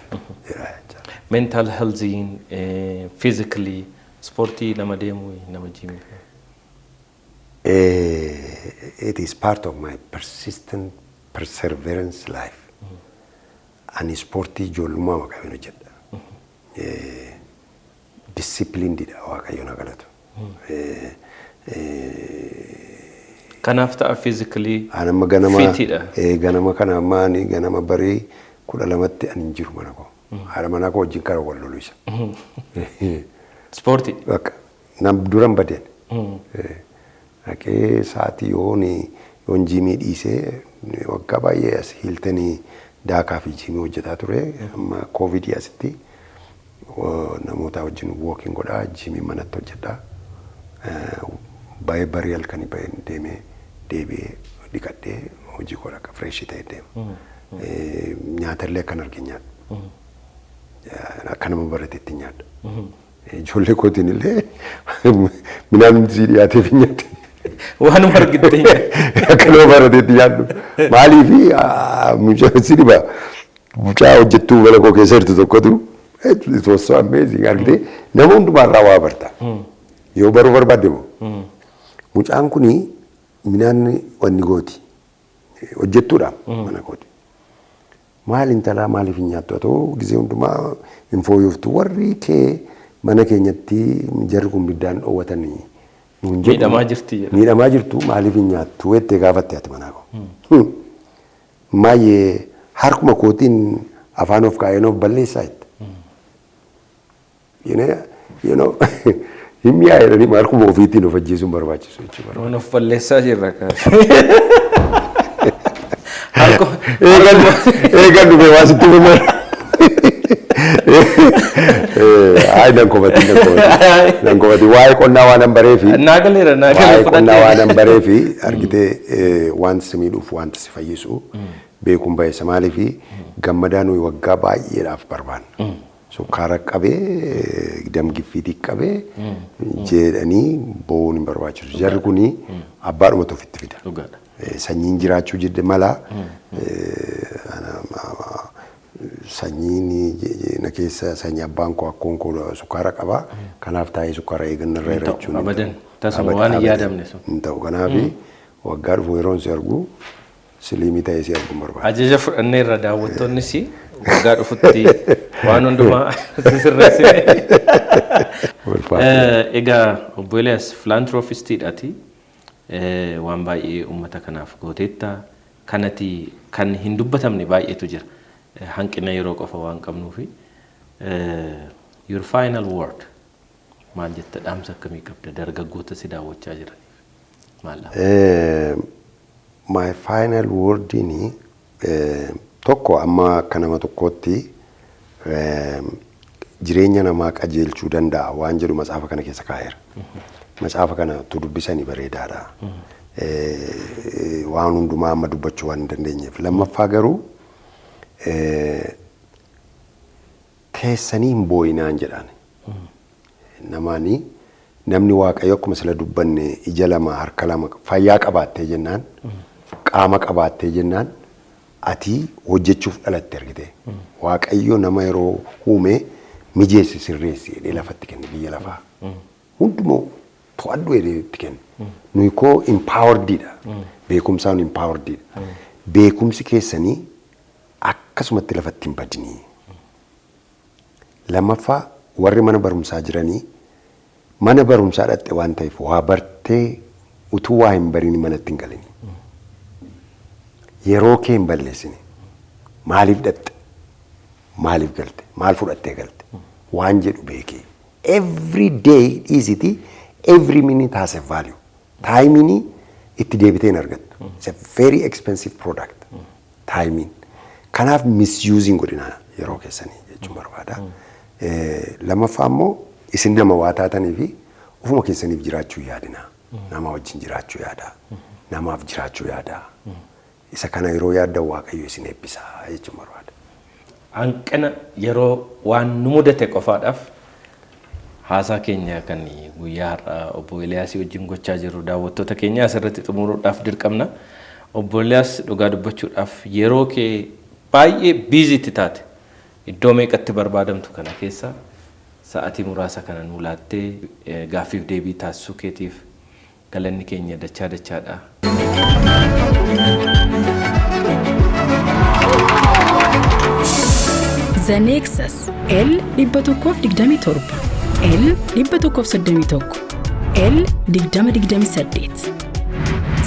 jedha jecha. Mental healthiin, physically, ispoortii nama deemu, nama gymii. It is part of my persistent perseverance life. Ani ispoortii ijoollummaa maqaa hojjedha. Disciplinedidha, Waaqayyo na galatu. Kanaaf ta'a physically Ani amma ganama fitiidha. Ganama kana amma ani ganama barii 12tti ani hin jiru mana koo. Haadha manaa koo wajjin kara wal lolu isa. Ispoortii. Bakka nam duran badeen. Dhaqee sa'aatii yoon gymii dhiisee waggaa baay'ee as Hiltonii daakaa fi gymii hojjetaa ture. Amma Covidii asitti namoota wajjin walking godhaa, gymii manatti hojjedhaa. Baay'ee barii halkanii bahee deemee deebi'ee dhiqadhee hojii koo dhaqa, fresh ta'ee deema. Nyaatallee akkan arge nyaadha. Akka nama barateetti nyaadha. Ijoollee kootiin illee midhaan sii dhiyaateef hin nyaate. Waanuma argitte. Akka nama barateetti nyaadhu. Maaliifi mucaa si dhiba, mucaa hojjettuu mana koo keessa jirtu tokkotu, it was so amazing, argitee, nama hundumaarraa waa barta. Yoo baruu barbaadde moo. Mucaan kuni midhaan wanni gooti, hojjettuudha mana kooti. Maal intalaa, maaliif hin nyaattu? Haa ta'u gisee hundumaa hin fooyyoftu, warri kee mana keenyatti jarri kun biddaan dhoowwatanii nuun jedhu. Miidhamaa jirti jedha. Miidhamaa jirtu, maaliif hin nyaattu jettee gaafatte ati manaa koo. Maayyee, harkuma kootiin afaan of kaa'een of balleessaa jette. Hin mi'aa jedhanii harkuma ofiitiin of ajjeesuun barbaachisu jechuudha. Waan of balleessaa jirra kaas. Eegan dhufe waa sitti himu. Ay, nan kofatin, nan kofatin. Nan kofatin, waa'ee qonnaa waan an bareefi. Naa galeera, naa galee. Waa'ee qonnaa waan an Fudhadhee. bareefi, argitee, wanti si miidhuuf wanti si fayyisu beekuun baay'eessa. Maaliifi, gammadaa nuyi waggaa baay'eedhaaf barbaanna. Sukkaara qabee, damgiffiitii qabee jedhanii bo'uun hin barbaachisu. Jarri kuni abbaadhumatu ofitti fida. Dhugaadha. Sanyiin jiraachuu jedhe mala, sanyiin na keessa, sanyii abbaan koo, akkoon koo sukkaara qaba. Kanaaf taa'ee sukkaara eegannarra Hin ta'u, jechuun. Abadan. Tasuma waan hin yaadamne sun. Hin ta'u. Kanaaf waggaa dhufu yeroon si argu slim ta'ee si arguun barbaada. Ajaja fudhanneerra, daawwattoonnis waggaa dhufutti waan hundumaa sirreessine. Ulfaata. Egaa obbo Eliyaas, philanthropistiidhaati. Waan baay'ee uummata kanaaf gooteetta. Kanati kan hin dubbatamne baay'eetu jira. Hanqina yeroo qofa waan qabnuufi, your final word maal jetta? Dhaamsa akkamii qabda dargaggoota si daawwachaa jiraniif? Maal dhaamsa? My final wordiin tokko, amma akka nama tokkootti jireenya namaa qajeelchuu danda'a waan jedhu macaafa kana keessa kaa'eera. Macaafa kana tu dubbisanii bareedaadha. Waan hundumaa amma dubbachuu waan hin dandeenyeef. Lammaffaa garuu teessanii hin boo'inaan jedhaan. Namaanii namni Waaqayyo akkuma sila dubbanne ija lama, harka lama, fayyaa qabaattee jennaan, qaama qabaattee jennaan, ati hojjechuuf dhalatte argite. Waaqayyo nama yeroo uume mijeessi, sirreessi jedhee lafatti kenne, biyya lafaa. Hundumoo to'adhu jedhee itti kenne. Nuyi koo empoweredidha. Beekumsaan empoweredidha. Beekumsi keessanii akkasumatti lafatti hin badinii. Lammaffaa, warri mana barumsaa jiranii, mana barumsaa dhaqxe waan ta'eef waa bartee utuu waa hin barin manatti hin galini. Yeroo kee hin balleessini. Maaliif dhaqxe? Maaliif galte? Maal fudhattee galte? Waan jedhu beekee. Every day dhiisiti, every minute has a value. Timeiin itti deebitee hin argattu. It's a very expensive product. Timeiin. Kanaaf misusing godhina yeroo keessanii jechuun barbaada. Lammaffaa immoo isin nama waa taatanii fi ofuma keessaniif jiraachuu yaadina. Nama wajjin jiraachuu yaada. Namaaf jiraachuu yaada. Isa kana yeroo yaaddan Waaqayyo isin eebbisa jechuun barbaada. Hanqina yeroo waan nu mudate qofaadhaaf haasaa keenya kan guyyaa har'aa obbo Eliyaasii wajjin gochaa jirru daawwattoota keenya asirratti xumuruudhaaf dirqamna. Obbo Eliyaas, dhugaa dubbachuudhaaf yeroo kee baay'ee busyitti taate, iddoo meeqatti barbaadamtu kana keessa sa'atii muraasa kana nuu laattee gaaffiif deebii taasisuu keetiif galanni keenya dachaa dachaadha. The Nexus L 127, L 131, L 2028.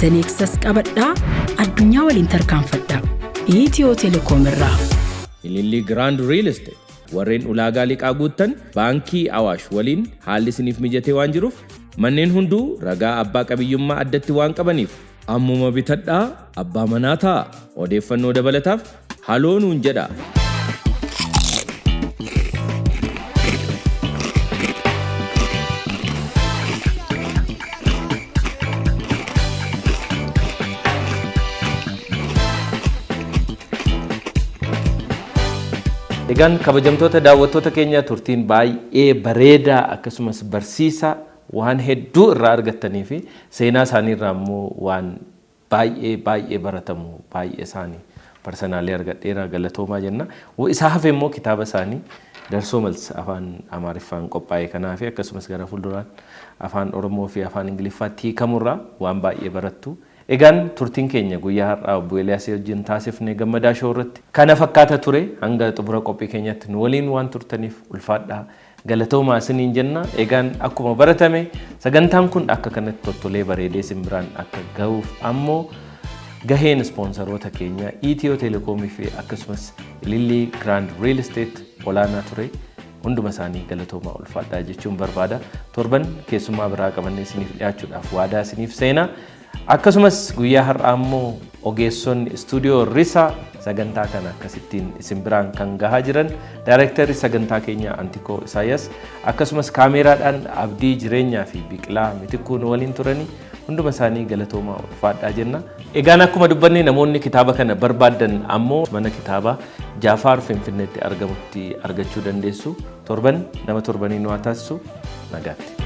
The Nexus qabadhaa, addunyaa waliin tarkaanfadhaa. Itiyoo Telekoom irraa. Ilillii Grand Real Estate warreen ulaagaa liqaa guuttan baankii Awaash waliin haalli isiniif mijatee waan jiruuf, manneen hunduu ragaa abbaa qabiyyummaa addatti waan qabaniif ammuma bitadhaa, abbaa manaa ta'a. Odeeffannoo dabalataaf haloo nuun jedha. Egaan kabajamtoota daawwattoota keenya, turtiin baay'ee bareedaa akkasumas barsiisaa waan hedduu irraa argattanii fi seenaa isaanii irraa immoo waan baay'ee baay'ee baratamu baay'ee isaanii personally argadheera, galatoomaa jenna. Isaa hafe immoo kitaaba isaanii Darsoo Mals afaan Amaariffaan qophaa'e kanaa fi akkasumas gara fuulduraan afaan Oromoo fi afaan Ingiliffaatti hiikamurraa waan baay'ee barattu. Egaan turtiin keenya guyyaa har'aa obbo Eliyaas wajjin taasifne Gammadaa Show irratti kana fakkaata ture. Hanga xumura qophii keenyatti nu waliin waan turtaniif ulfaadhaa, galatoomaa isiniin jenna. Egaan akkuma baratame sagantaan kun akka kanatti tottolee bareedee isin biraan akka gahuuf ammoo gaheen ispoonsaroota keenya Itiyoo Telekoomii fi akkasumas Ilillii Grand Real Estate olaanaa ture. Hunduma isaanii galatoomaa, ulfaadhaa jechuun barbaada. Torban keessummaa biraa qabannee isiniif dhiyaachuudhaaf waadaa isiniif seenaa. Akkasumas guyyaa har'aa immoo ogeessonni istuudiyoo Risaa sagantaa kana akkasittiin isin biraan kan gahaa jiran, daayirektarri sagantaa keenya Antikoo Isaayyaas, akkasumas kaameeraadhaan Abdii Jireenyaa fi Biqilaa Mitikkuu nu waliin turanii, hunduma isaanii galatoomaa, ulfaadhaa jenna. Egaan akkuma dubbanne namoonni kitaaba kana barbaaddan ammoo mana kitaabaa Jaafaar Finfinneetti argamutti argachuu dandeessu. Torban nama torbanii nu haa taasisu, nagaatti.